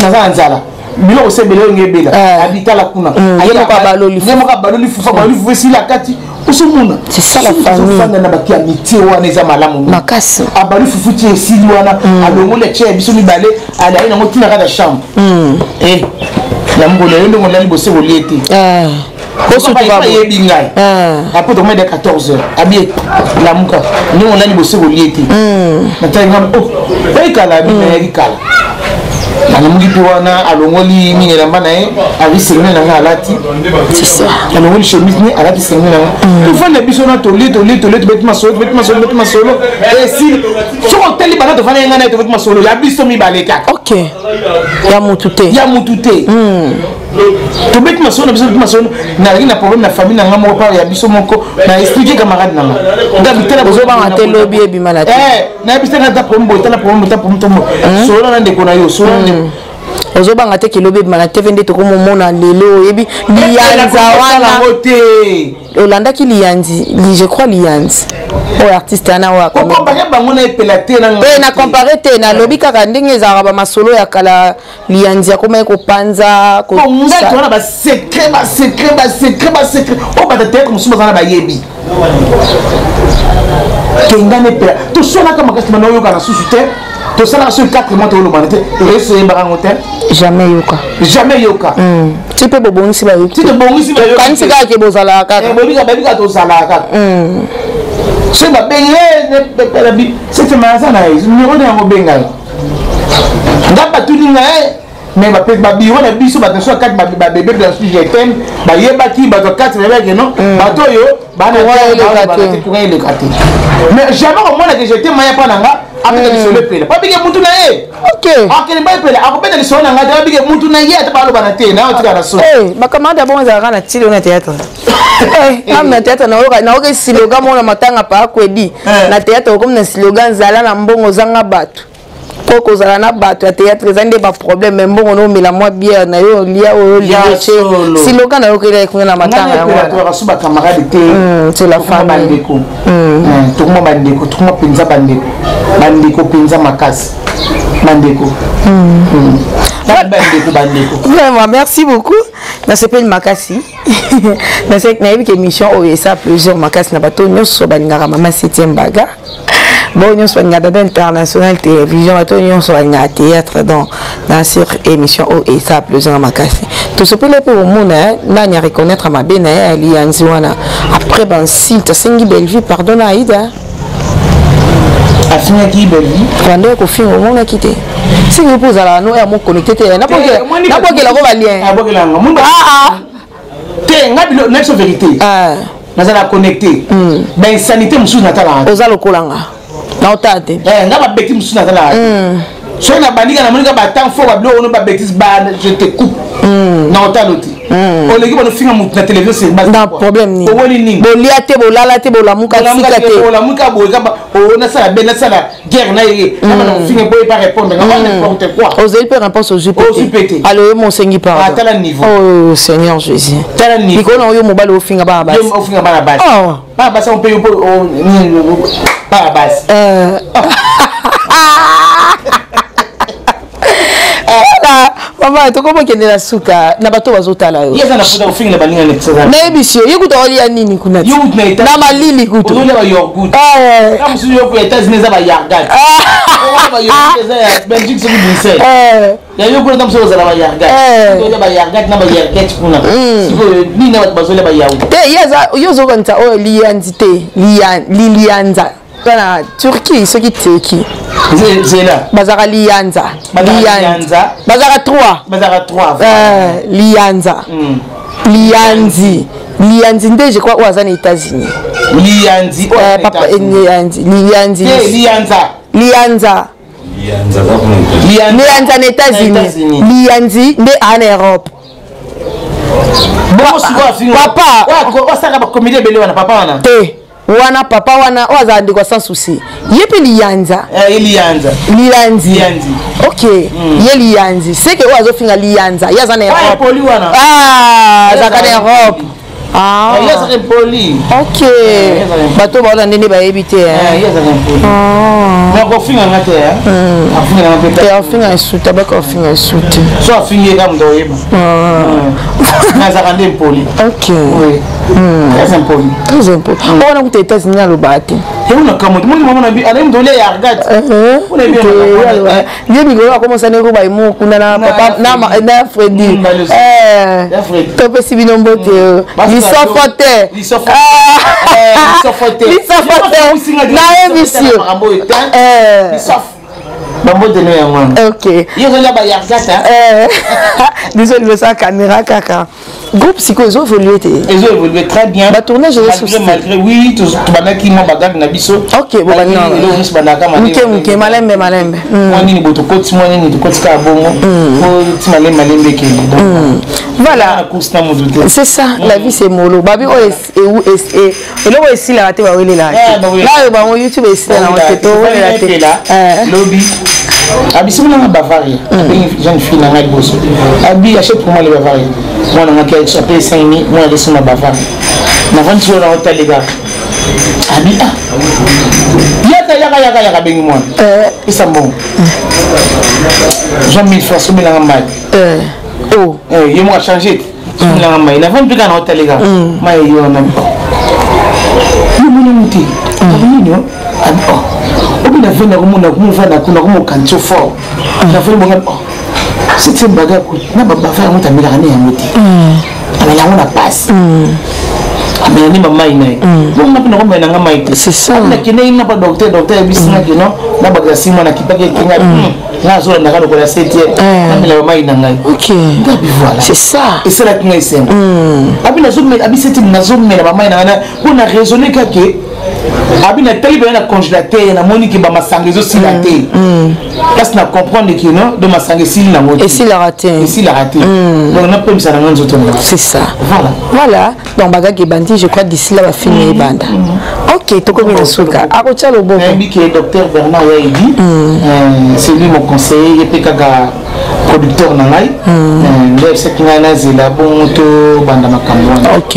naza na nzala, biloko se ebele oyo nge ebela, abitala kuna. Ye moko abaloli. Ye moko abaloli fufu, abaloli fufu esili akati, ozomona. C'est ça la famille. Ozofanda na bato ya métier wana, eza malamu. Makasi. Abali fufu ti esili wana, alongoli, atia ya biso mibale, alayi nango ntina kaka chambre na mokolo yo ndongo olali bose kolie te. Ayebi ngai, après tokomeda 14 heures, abi lamuka, ndenge olali bose kolie te. Natali ngai, o oyekala, abi nayaki kala. Alamuki mpe wana, alongoli nini, elamba na ye, abi singlet na ngai alati, alongoli chemise ne, alati singlet na ngai. Tofanda biso na tolie, tolie, tolie, tobeti masolo, tobeti masolo, tobeti masolo, esili. Soki oteli bana, tofanda ye ngai na ye, tobeti masolo ya biso mibale kaka. Ok, ya mutu te. Ya mutu te. Tobeti masolo na biso, tobeti masolo. Nazalaki na problème na famille na nga moko, part ya biso moko, na expliquer camarade na nga, nga bitala. Ozobanga te lobi ebima na te. Nayebi te, nga ta problème boye, tala problème, ta problème, tomo solo na ndeko na yo, solo na ndeko. Ozobanga te ke lobi ebima na TV nde tokomomona lelo? Oyebi liyanza wana? Yango te. Olandaki liyanzi, je crois liyanzi oyo artiste wana oyo. Okompare bango na epela te na. Te, na compare te, nalobi kaka ndenge ezalaka bamasolo ya kala. Liyanzi akomaki kopanza. Ngai toza na basecret, basecret, basecret, basecret oyo bato théâtre mosusu baza na bayebi ke ngai na epela tosolaka makasi, bana oyoka na susu te. Tosalaka soki 4 mois tokolobana te, reso oyebaka yango te. Jamais yoka. Jamais yoka. Ti mpe bobongisi, bayoki. Ti tobongisi. Kanisi kaka ke bozalaka kaka. Bayebika tozalaka kaka. Soki babengi septième, aza na ye numéro na yango, benga ye. Nga batuni ngai, mais babiro na biso, bato so kati babebe na biso, je t'aime, bayebaki bato kati, bayebaki non, bato oyo bana courant eleka te. Mais jamais komona ke je t'aime aya mpa na nga abeta lisolo epela, po abike mutu na ye. Akende ba epela akobeta lisolo na ngai te, abike mutu na ye, ata balobana te na otika na so. Bacamarade ya bongo ezalaka na tili na théâtre. Am na théâtre nayoka slogan moko na matanga pa akwedi na théâtre, okomi na slogan: zala na mbongo, ozanga bato. Mpo kozala na bato ya théâtre eza nde baproblème, mais mbongo na omela mwa bière na yo, olia oyo olia siloka na yo okela kuna na matanga yango wana. Basu bacamarade te. C'est la famille. Bandeko, tokoma bandeko, tokoma mpenza bandeko, bandeko mpenza makasi, bandeko, bandeko, bandeko. Vraiment, merci beaucoup. Nasepeli makasi. Nayebi ke émission oyo esa plusieurs makasi na bato nyonso balingaka mama septième baga, bon, nyonso balingaka Dada International Télévision, bato nyonso balingaka théâtre. Donc na sur émission oyo esa plusieurs makasi, tosepeli mpe komona nani a reconnaître mabe na ye alianzi wana après bansilte, asengi Bellevue pardon na Aida. Afingaki Bellevue? Bando kofinga, omonaki te? Soki mpo ozalaka no ya mo connecté te, nabokelako balien. Te, nga bilo na biso vérité, nazala connecté, bainsanité mosusu natalaka. Oza lokola nga, naotala te. Nga babeti mosusu natalaka te. Soki nabandika, namonika batemps fort, babiloko ono, babétise ba, je te coupe, na otalo te. Oleki banofinga motu na télévision. Na problème nini? Owoni nini? Bolia te, bolala te, bolamuka sika te. Olamuka boye, nasala be, nasala guerre na ye, nabana kofinga boye, pas répondre nga, n'importe quoi. Ozali mpe réponse, ozwi. Ozwi pe te. Alors yo mosengi pardon. Tala niveau. Oh Seigneur Jésus. Tala niveau. Likolo na oyo mobali ofinga bana basi. Ofinga bana basi, bana basi mpe yo, bana basi. Voilà, mama, tokomi okende na suka na bato bazotala yo. Ye aza na futa kofingela baninga. Nayebisi yo, ye kuta olia nini kuna na malili kutu? Ozolia bayogourt na mosusu yo ya États-Unis, eza bayargat eza ya Belgique, soki Bruxelles ya yo kuna, ta mosusu ozala bayargat, ozolia bayargat na bayarget kuna. Sikoyo nini na bato bazolia bayaourt? Te, ye aza, yo ozokanisa oyo liyanzi te, lilianza na Turquie, soki Turquie. Zela. Bazalaka liyanza. Liyanza. Bazalaka 3. Bazalaka 3. Liyanza, liyanzi, liyanzi nde je crois oyo aza na États-Unis. Liyanzi. Papa liyanzi, liyanzi. Liyanza. Liyanza, liyanza na États-Unis, liyanzi nde aa na Europe. Papa osalaka bacomédie ebele wana, papa wana. Te, wana papa wana oyo azala ndeko sans souci, ye mpe liyanza. Ye liyanza. Liyanzi. Liyanzi. Ok, ye liyanzi seke oyo azofinga liyanza, ye aza na Europe. Poli wana. Azalaka na Europe. Ye azalaka impoli. Ok, bato baona ndenge bayebi te. Ye azalaka impoli, akofinga nga te, afinga nga mpe. Te, afinga esu te, abaka ofinga esu te. So afingi ye kaka, moto oyeba nazalaka nde impoli. Ok. Très impoli. Très impoli. Oyo wana kuta États-Unis alobaka te. Yango na kambo moni mama na bi alayi moto olia yargat. Ye mikolo akomosana ekoba emo kuna na papa na Fredi. Topesi bino mbote, lisofo te, lisofo te, nayebisi yo. Bambote no yango wana. Ok. Yo ozolia bayargat. Biso liboso ya caméra kaka. Groupe sikoyo ezo évolue te? Ezo évolue très bien. Batournage ezo? Malgré, oui, tobandaki mwa bagage na biso. Ok, eloko nyonso bandaka. Moke moke, malembe malembe. Mwa nini bo tokoti, mwa nini tokoti kaka bongo po ti malembe malembe ekende. Donc voilà, course na motu te. C'est ça, la vie, c'est molo babi oyo eloko esilaka te, bawelelaka te nayo bango YouTube esila nango te, towelela te. Lobi abisi nanga Bavaria, abengi jeune fille nanga liboso, abi achète pour moi le Bavaria. Mwana nga ki ape 5000, mwana alesi na Bavaria, navandi sikoyo na otali kaka, abi ah, yaka yaka yaka yaka, abengi mwana, pesa mbongo, zwa 1000 francs, somelanga mai. Ye moko achange te, somelanga mai. Navandi mpe kaka na otali kaka mai ye wana, yo moni te nini abi obi na venda komona komofanda kuna komokanti fort, navandi bonga septième baga na babava yango, tamelaka ne yango te, amela yango na pasi, amela nde bamai na ye bongo mpe nakomela nanga mai te. Nakendeki na pa docteur, docteur ayebisinga keno na bakasi mwana kipaki ekenga nga azolandaka lokola septième, namela bamai na ngai. Ngabi voilà. C'est ça. Esalaki ngai esengo, abi abi septième nazomela bamai na ngai mpo na raisonne kake. Abi natali mpenza na congélateur, namoni ke bamasanga ezosila te. Place na comprendre ke non, do masanga esili nango te. Esilaka te. Esilaka te, donc napemisa nanga nzoto na C'est ça. Voilà. Voilà, donc bagage ebandi, je crois d'ici là bafilm ebanda. Ok, tokomi na suka, akotya loboko. Nayebi ke docteur Bernard Yaidi, c'est lui mon conseiller, ye mpe kaka producteur na ngai nde ayebisaki ngai nazela bongo tobanda makambo wana. Ok,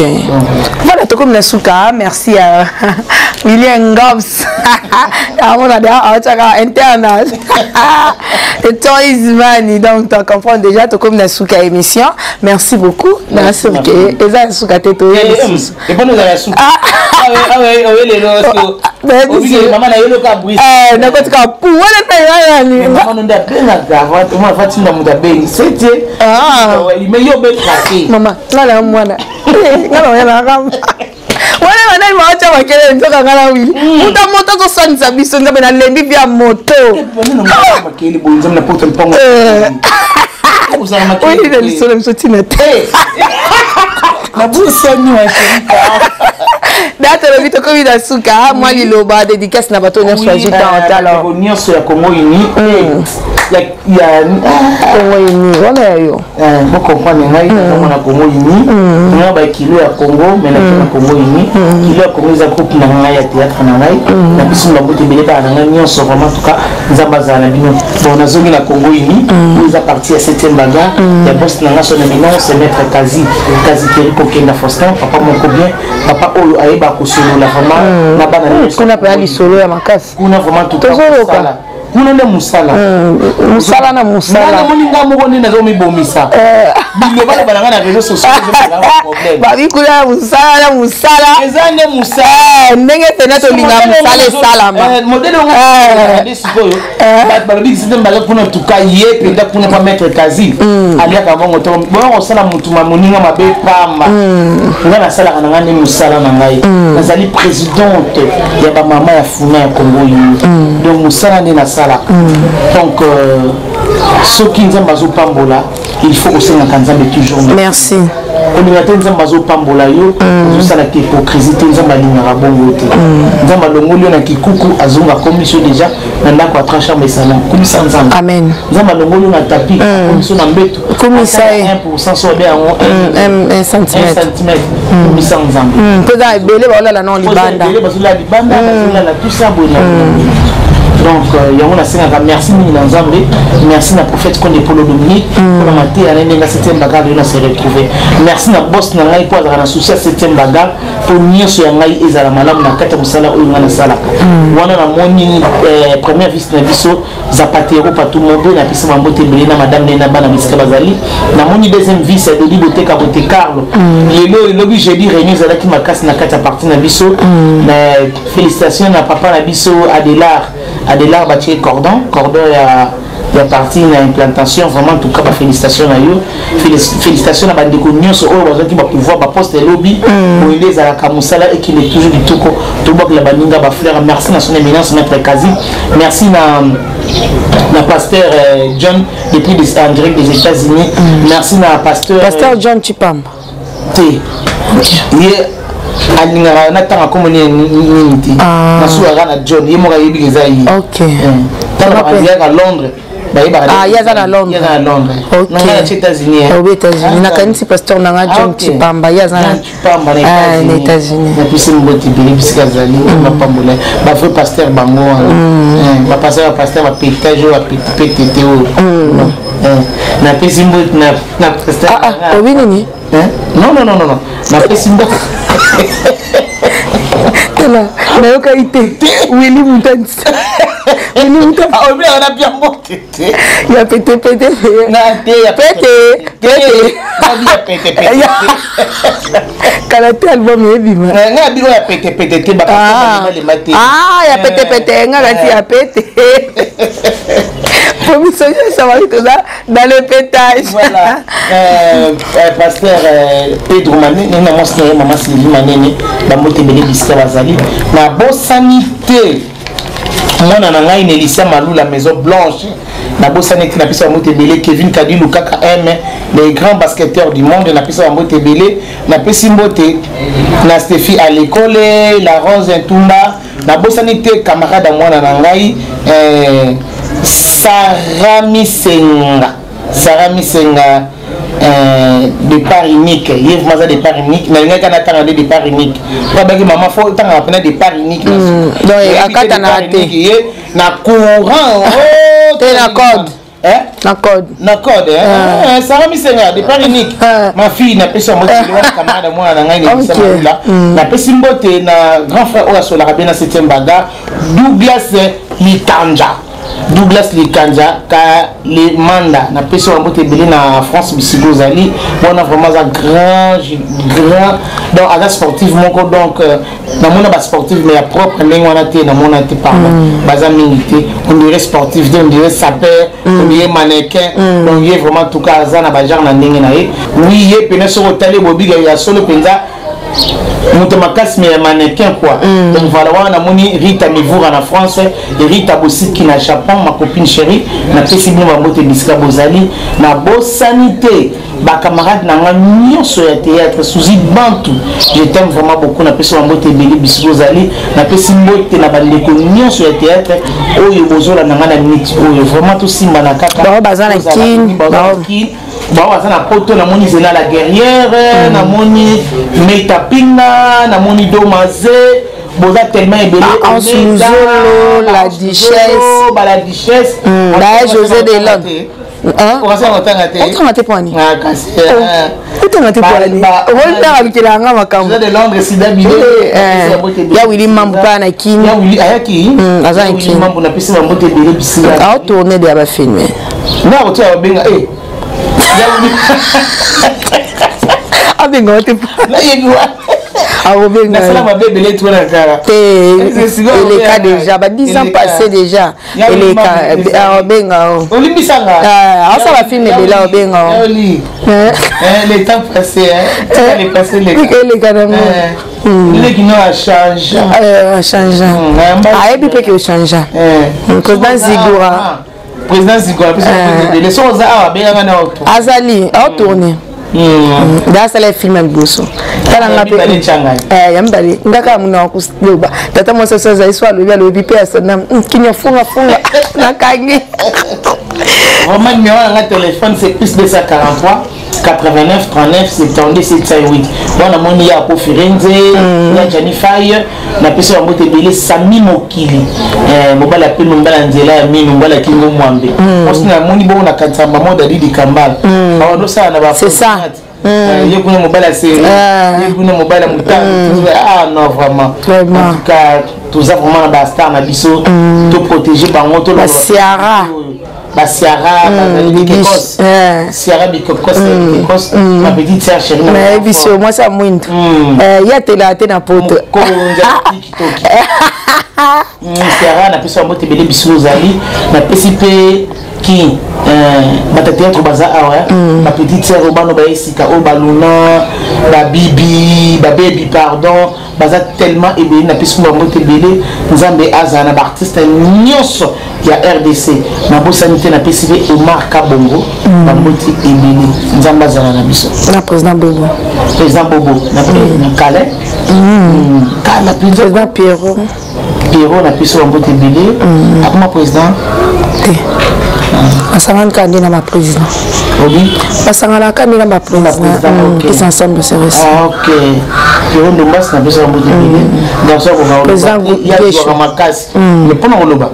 voilà, tokomi na suka. Merci à William Ngobs, amona de aotiaka interne Toys Mani. Donc tu comprends déjà, tokomi na suka émission. Merci beaucoup. Na suka eza na suka te, toye lisusu. Epona ozala suka oye lelo, mama na yeloka. Nakotika pu wana nani? Mama nde abengaka, afatinda moto abengi sete, mais yo obengaka te. Mama, nga na mwana, nga na mwana kama wana banani baotya makelele, nzoka nga na Wili muta moto azosanisa biso. Nzambe, nalembi via moto. Makele boye, Nzambe, na pota mpango. Oyi na lisolo biso ntina te. Nabosani wa. Da tolobi tokomi na suka. Mwa liloba dédicace na bato nyonso azwi temps. Alors nyonso ya Congo Uni ya Congo Uni wana ya yo. Bocomprendre ngai, nazomona Congo Uni nga bakilo ya Congo, mais nake na Congo Uni. Kilo ya Congo eza groupe na ngai ya théâtre na ngai. Na biso bambote ebele, bana na ngai nyonso, vraiment, en tout cas Nzambe azala na bino. Bon, nazongi na Congo Uni oyo eza partie ya 7e bagarre ya boss na ngai, son éminence maître Kazi Kazi Keri Kokenda Faustin, papa moko bien, papa oyo ayeba kosolola vraiment na bana. Kuna mpenza lisolo ya makasi. Kuna vraiment tout. Tozoloka. Kuna nde mosala. Mosala na mosala. Namoni nga moko nde nazomibomisa, bilobaloba na ngai na réseau sociaux. Babi kuna mosala na mosala. Eza nde mosala. Ndenge pena tolinga mosala esalama. Modele onga sikoyo, bato balobi kisite baza kuna tuka ye mpenza kuna pa maître Kazi aliaka bongo to bongo kosala motu moninga mabe pamba. Nga nasalaka na ngai nde mosala na ngai, nazali présidente ya bamama ya Funa ya Congo Uni, donc mosala nde nasalaka. Donc soki Nzambe azopambola, il faut kosengaka Nzambe toujours merci. Kolinga te, Nzambe azopambola yo, ozosalaka hypocrisie te. Nzambe alingaka bongo te. Nzambe alongoli yo na kikuku, azonga akomisi yo déjà na ndako ya trois chambre et salon, kumisa Nzambe. Amen. Nzambe alongoli yo na tapis, akomisi yo na mbeto. Kumisa ye. 1 so obe yango. 1 centimètre. 1 centimètre, kumisa Nzambe. Mpo eza ebele baolala nao libanda. Ebele bazolala libanda, bazolala tout ça boye. Donc yango nasengaka merci mingi na Nzambe, merci na prophète Konde Polo Dominique mpona mateya na ndenge septième bagarre oyo na se retrouver. Merci na boss na ngai mpo azalaka na souci ya septième bagarre, mpo nyonso ya ngai ezala malamu na kati ya mosala oyo ngai nasalaka wana. Namoni première vice na biso Zapatero Patumobe, napesi bambote ebele na madame nde na bana bisika bazali. Namoni deuxième vice ya Dodi Boteka Bote Carlo. Lelo elobi jeudi, réunion ezalaki makasi na kati ya parti na biso. Na félicitation na papa na biso Adelar, Adelar batie cordon, cordon ya parti na implantation. Vraiment, en tout cas bafélicitation na yo, félicitation na bandeko nyonso oyo bazwaki bapouvoir, baposte elobi boye nde ezalaka. Mosala ekende toujours kitoko, tobwakela baninga bafleur. Merci na son éminence maître Kazi, merci na pasteur John depuis en direct des États-Unis. Merci na pasteur Pasteur John Chipamba. Te, ye alingaka natanga kombo nini te, nasukaka na John, ye moko ayebi eza ye. Ntango bazalaka Londres, bayebaka. Ye aza na Londres. Ye aza na Londres. Nanga na États-Unis. Obi États-Unis, nakanisi pasteur nanga John Chipamba, ye aza na Chipamba na États-Unis. Napesi mbote ebele bisika azali, bapambola bavrai pasteur bango wana, bapasteur, bapasteur bapétage oyo bapete te oyo. Napesi mbote na pasteur. Obi nini? Non, non, non, non, napesi mbote. Tala, nayokaki te. Wili Mutansi, Wili Mutansi. Obilaka na pia mbote te. Ya petepete. Te. Pete pete. Ya petepete. Kala te, album ebima. Nga bino ya petepete te, babalema te. Ya petepete, nga kati ya pete po biso nyonso baki toza dans le pétage. Voilà. Pasteur Pedro Manene na mwasi na ye mama Sylvie Manene, bambote ebele bisika bazali. Nabosani te mwana na ngai Nelisia Malula, Maison Blanche. Nabosani te, napesa bambote ebele. Kevin Kadilu kaka M, les grands basketteurs du monde, napesa bambote ebele. Napesi mbote na Stephi Alekole, la Rose Ntumba. Nabosani te camarade ya mwana na ngai, Sarah Misenga. Sarah Misenga, départ unique. Ye vraiment aza départ unique. Nalingaki natanga nde départ unique, po abaki mama fo otangaka mpena départ unique. Donc akatana te. Ye na courant te, na code. Hein? Na code. Na code, hein? Sarah Misenga, départ unique. Ma fille, napesi mbote wana camarade mwana na ngai na Malula. Napesi mbote na grand frère oyo asolaka bien na 7e bagarre, Douglas Likanja. Douglas Likanja Kalemanda, napesi yo mbote ebele na France bisika ozali wana. Vraiment aza grand grand, donc aza sportif moko. Donc namona basportif mais ya propre ndenge wana te, namona te, pardon, baza mingi te. On dirait sportif te, on dirait sapeur, on dirait mannequin. Donc ye vraiment, en tout cas, aza na bagenre na ndenge na ye. Oui, ye pene soki otali bobiga ya solo mpenza, moto makasi mais ya mannequin quoi. Donc voilà, wana namoni Rita Mivura na France, Rita Bosiki na Japon, ma copine chérie. Napesi bino bambote bisika bozali. Nabosani te bacamarade na nga nyonso ya théâtre. Suzi Bantu, je t'aime vraiment beaucoup. Napesi bambote ebele bisika ozali. Napesi mbote na bandeko nyonso ya théâtre oyo bozolanda nga na minute oyo. Vraiment tosimbana kaka. Bao baza na Kin. Bao baza na Poto, namoni Zena la guerrière, namoni Meta Pinga, namoni Domaze. Boza tellement ebele. Luzolo, la duchesse. Ba la duchesse. Ba José de Londres. Okasala kotanga te. Otanga te poani, otanga te poani, okolitanga bikela yanga makambo. De Londres, sida bile. Ya Wili Mambu mpa na Kini. Ya Wili ayaki. Aza na Kini. Mambu, napesi bambote ebele bisika. Aotourne de ya bafilme. Na kotia babenga e. Abenga te. Nayebi wa. Akobenga. Nasala mabe ebele to na kala. Te, eleka déjà ba 10 ans passé déjà, eleka. Aobenga o. Olimbisanga. Asala film ebele, aobenga o. Le temps passé, le passé. Eleka nango. Leki no achange. Achange, ayebi mpe ke ochange. Président Zigura. Président Zigura ebele, soki oza awa, abenganga na auto. Azali aotourne da, asala film ya liboso. Tala nga mpe ya mibale, nga kaka mona koloba. Tata mwasi aso azali so alobi, alobi mpe asana kinya funga funga nakangi. Vraiment, numéro na nga téléphone, c'est plus 243 89 39 72 708. Wana moni ya po Firenze, ya Jani Faye, napesi bango te ebele. Sami Mokili, mobali apemi, mobali ya nzela ya mino, mobali ya Kingo Mwambe. Osi namoni bongo na kanisa mamo Dadi Kambala bawanosala na ba. C'est ça. Ye kuna mobali ya seri, ye kuna mobali ya motano. Ah non, vraiment, en tout cas toza vraiment na bastar na biso, toprotéger bango to. Basiara. Basiara bazali bikekos, Siara bikekos, bikekos, ma petite sœur chérie. Nayebi so mwasi ya mwindu ye atelaka te na Poto. Kitoki Siara, napesi bango te ebele biso ozali. Napesi mpe ki bato ya théâtre baza awa, bapetite sœur oyo bano baye sika oyo, baluna, babibi, babebi, pardon, baza tellement ebele. Napesi bango te ebele. Nzambe azala na baartiste nyonso ya RDC. Nabosani te, napesi mpe Omar Kabongo bamboti ebele. Nzambe azala na biso. Na président Bobo. Président Bobo na Kale kala mpenza. Président Pierrot. Pierrot, napesi bambote ebele. Akoma président? Te, basanganaka nde na baprésident. Obi. Basanganaka nde na baprésident, tous ensemble, c'est vrai. Ah, ok. Pierrot Ndombasi, napesi bambote ebele. Garçon akoka makasi mais mpona koloba.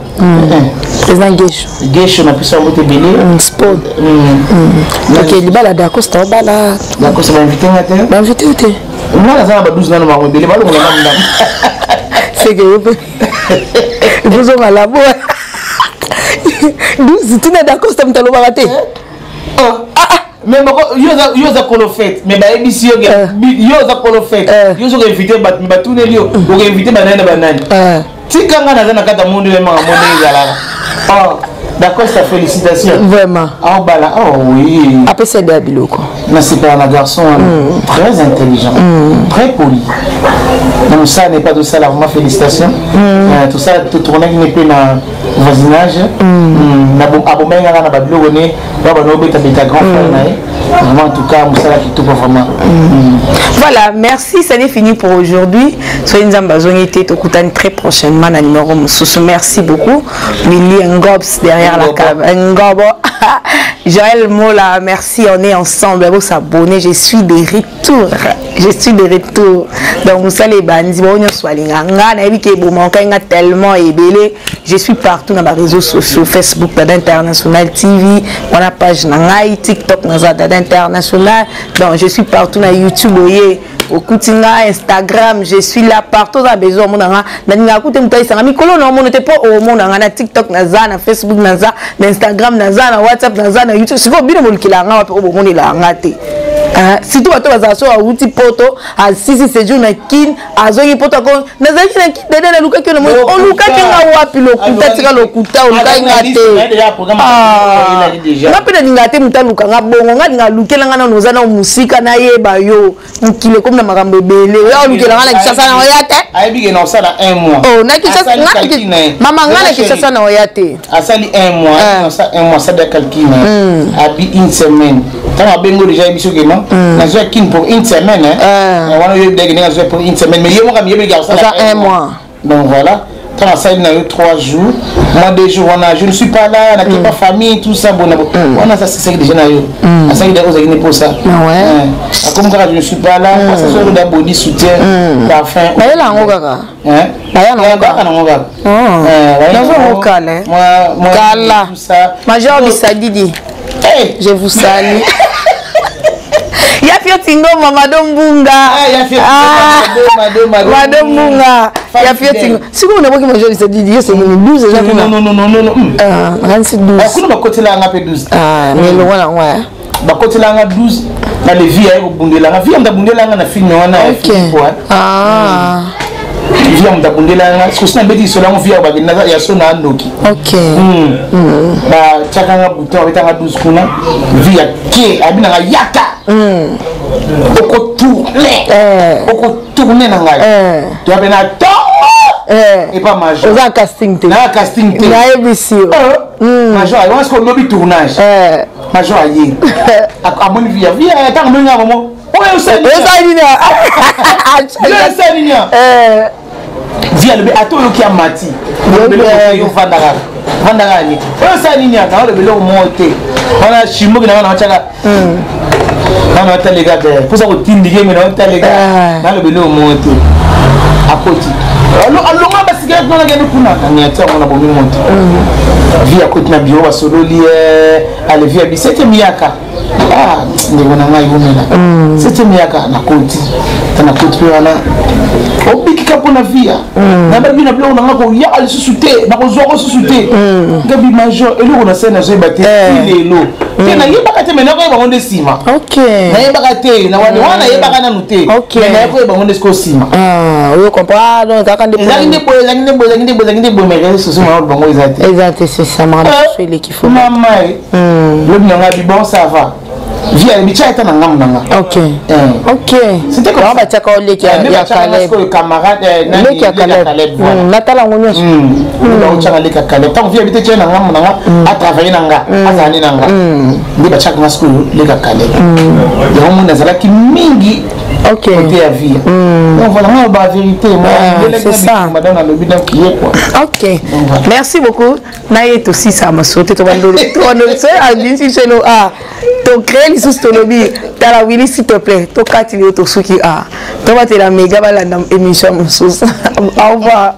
Président Gesho. Gesho, napesi bambote ebele. Sport. Ok, libala Dacosta obala. Dacosta bainvite nga te. Bainvite yo te. Nga naza na ba 12 nano, bango ebele balongola nga ndambo. Seke yo mpe ozonga labo 12 ntina Dacosta moto alobaka te. Mais moko yo oza kolo fête, mais bayebisi yo, yo oza kolo fête, yo soki invité bato, mais batuneli yo okoinvite banani na banani. Tika nga naza na kati ya mundu, yemaka mo ndenge ezalaka. Dacosta, félicitation. Vraiment. Aobala, oh oui. Apesa ede ya biloko. Nasepela na garçon wana, très intelligent, très poli na mosala ne pas tosala. Vraiment félicitation. Tosala, totournaki ne mpe na voisinage. Abomaki nga na babiloko ne ba bana obetabeta grand frère na ye. Vraiment, en tout cas, mosala kitoko vraiment. Voilà, merci, ça n'est fini pour aujourd'hui. Soyez Nzambe azongi te, tokutani très prochainement na numéro mosusu. Merci beaucoup. Willy Ngobs derrière la caméra. Ngobo. Joël Mola, merci, on est ensemble. Vous s'abonner, je suis de retour. Je suis de retour. Donc, mosala ebandi, bao nyonso balinga nga, nayebi ke ebomaka nga tellement ebele. Je suis partout dans les réseaux sociaux, Facebook Dada International TV, wana page na ngai, TikTok naza Dada International. Donc je suis partout na YouTube oye okuti nga, Instagram, je suis là partout. Oza besoin omona nga, nalingaka kute moto ayisanga mikolo na omona te mpo omona nga na TikTok naza, na Facebook naza, na Instagram naza, na WhatsApp naza, na YouTube. Sikoyo bino bolukela nga wapi oyo bomonela nga te? Surtout bato bazala so awuti poto, asisi séjour na Kine, azongi poto, ako nazalaki na Kine, dede nalukaki yo na moi. Olukaki nga wapi? Lokuta, tika lokuta, olukaki nga te. Nga mpe nalingaka te moto aluka nga bongo. Nga alinga alukela nga nano, oza na mosika, nayeba yo. Mokili ekomi na makambo ebele. Oya olukela nga na Kinshasa, na oya te. Ayebi ke na osala un mois. Oh, na Kinshasa mama, nga na Kinshasa na oya te. Asali un mois, asali un mois, asali ya calcul na ye, abi une semaine. Ntango abengo déjà, yebi soki non, nazwa Kine pour une semaine wana, oyebi deke ndenge azwa pour une semaine, mais ye moko amiyebeli ke osala un mois. Donc voilà, ntango asali na yo 3 jours, moi 2 jours wana, je ne suis pas là, nake pas famille, tout ça. Bona wana asasisaki déjà na yo, asalaki déjà ozalaki ne posa akomi kaka je ne suis pas là, asasaki da body, soutien, parfum. Bayela yango kaka. Baya nango kaka. Nazongo kala kala. Major Bisadidi, je vous salue. Ya Fio Tingoma, Mado Mbunga, Mado Mbunga, ya Fio Tingo. Sikoyo naboki Major Bisadidi, yo sengini 12 eza kuna. Nakanisi 12. Kuna bakotelanga mpe 12. Mais elongo nango. Bakotelanga 12 na levi, aye kobundelanga vi, moto abundelanga na film wana. Vi ya moto abundelanga sosi nabeti lisolo yango, vi ya so na ndoki. Batiakanga bouton, babetanga 12 kuna. Vi ya ke abinanga yaka, okotourne, okotourne na ngai, toyape na ntongo epa major. Oza casting te. Na casting te. Nayebisi yo. Major aye wana, sikoyo lobi tournage, major aye, amoni via via, ntango amoni nga momo oyo osali nini? Osali nini? Vi alobi ata oyoki amati yo, vandaka vandaka nini oyo osali nini? Aka olobi eloko moko te wana, shimboki nanga naotyaka nana otaleka be mposa kotindike me naotaleka, nalobi eloko moko te. Akoti alonga basikete kuna, nakende kuna naniati yango na bomi moto. Vi akoti na biro, basololi alevi abi septième yaka. Ndeko na ngai omela septième yaka. Nakoti ta, nakoti mpe wana obikika mpona via nababi na biloko nanga koyaka lisusu te, nakozwaka lisusu te. Ngabi major, eloko nasali nazoyeba te lelo te, nayebaka te, me nakoyeba ngo nde nsima. Nayebaka te wana, nayebaka nanu te, me nayekoyeba ngo nde siko nsima. Ezalaki nde boye, ezalaki nde boye, ezalaki nde boye, ezalaki nde boye, mais réseaux sociaux mana bango eza te. Eza te, c'est ça, makambo mosusu eleki fo. Mama lobi nanga bi bon, ça va. Vi alobi tia ata na ngambo na nga. Ok, bango batiaka oleki ya Caleb. Camarade. Leki ya Caleb, natala yango nyonso. Baotiaka leki ya Caleb. Ntango vi abi te tia na ngambo na nga, atravaille na nga, azala nde na nga, nde batiaka nga sikoyo leki ya Caleb. Yango moni azalaki mingi côté ya vie. Donc voilà, moi ba vérité, moi c'est ça. Madame alobi donc ye quoi. Ok, merci beaucoup. Na ye tosisa masolo te, tobandolo abimisi biso elo a tocrée lisusu. Tolobi tala Willy, s'il te plaît, tokatili yo, tosuki a tobatela mega, balanda émission mosusu. Au revoir.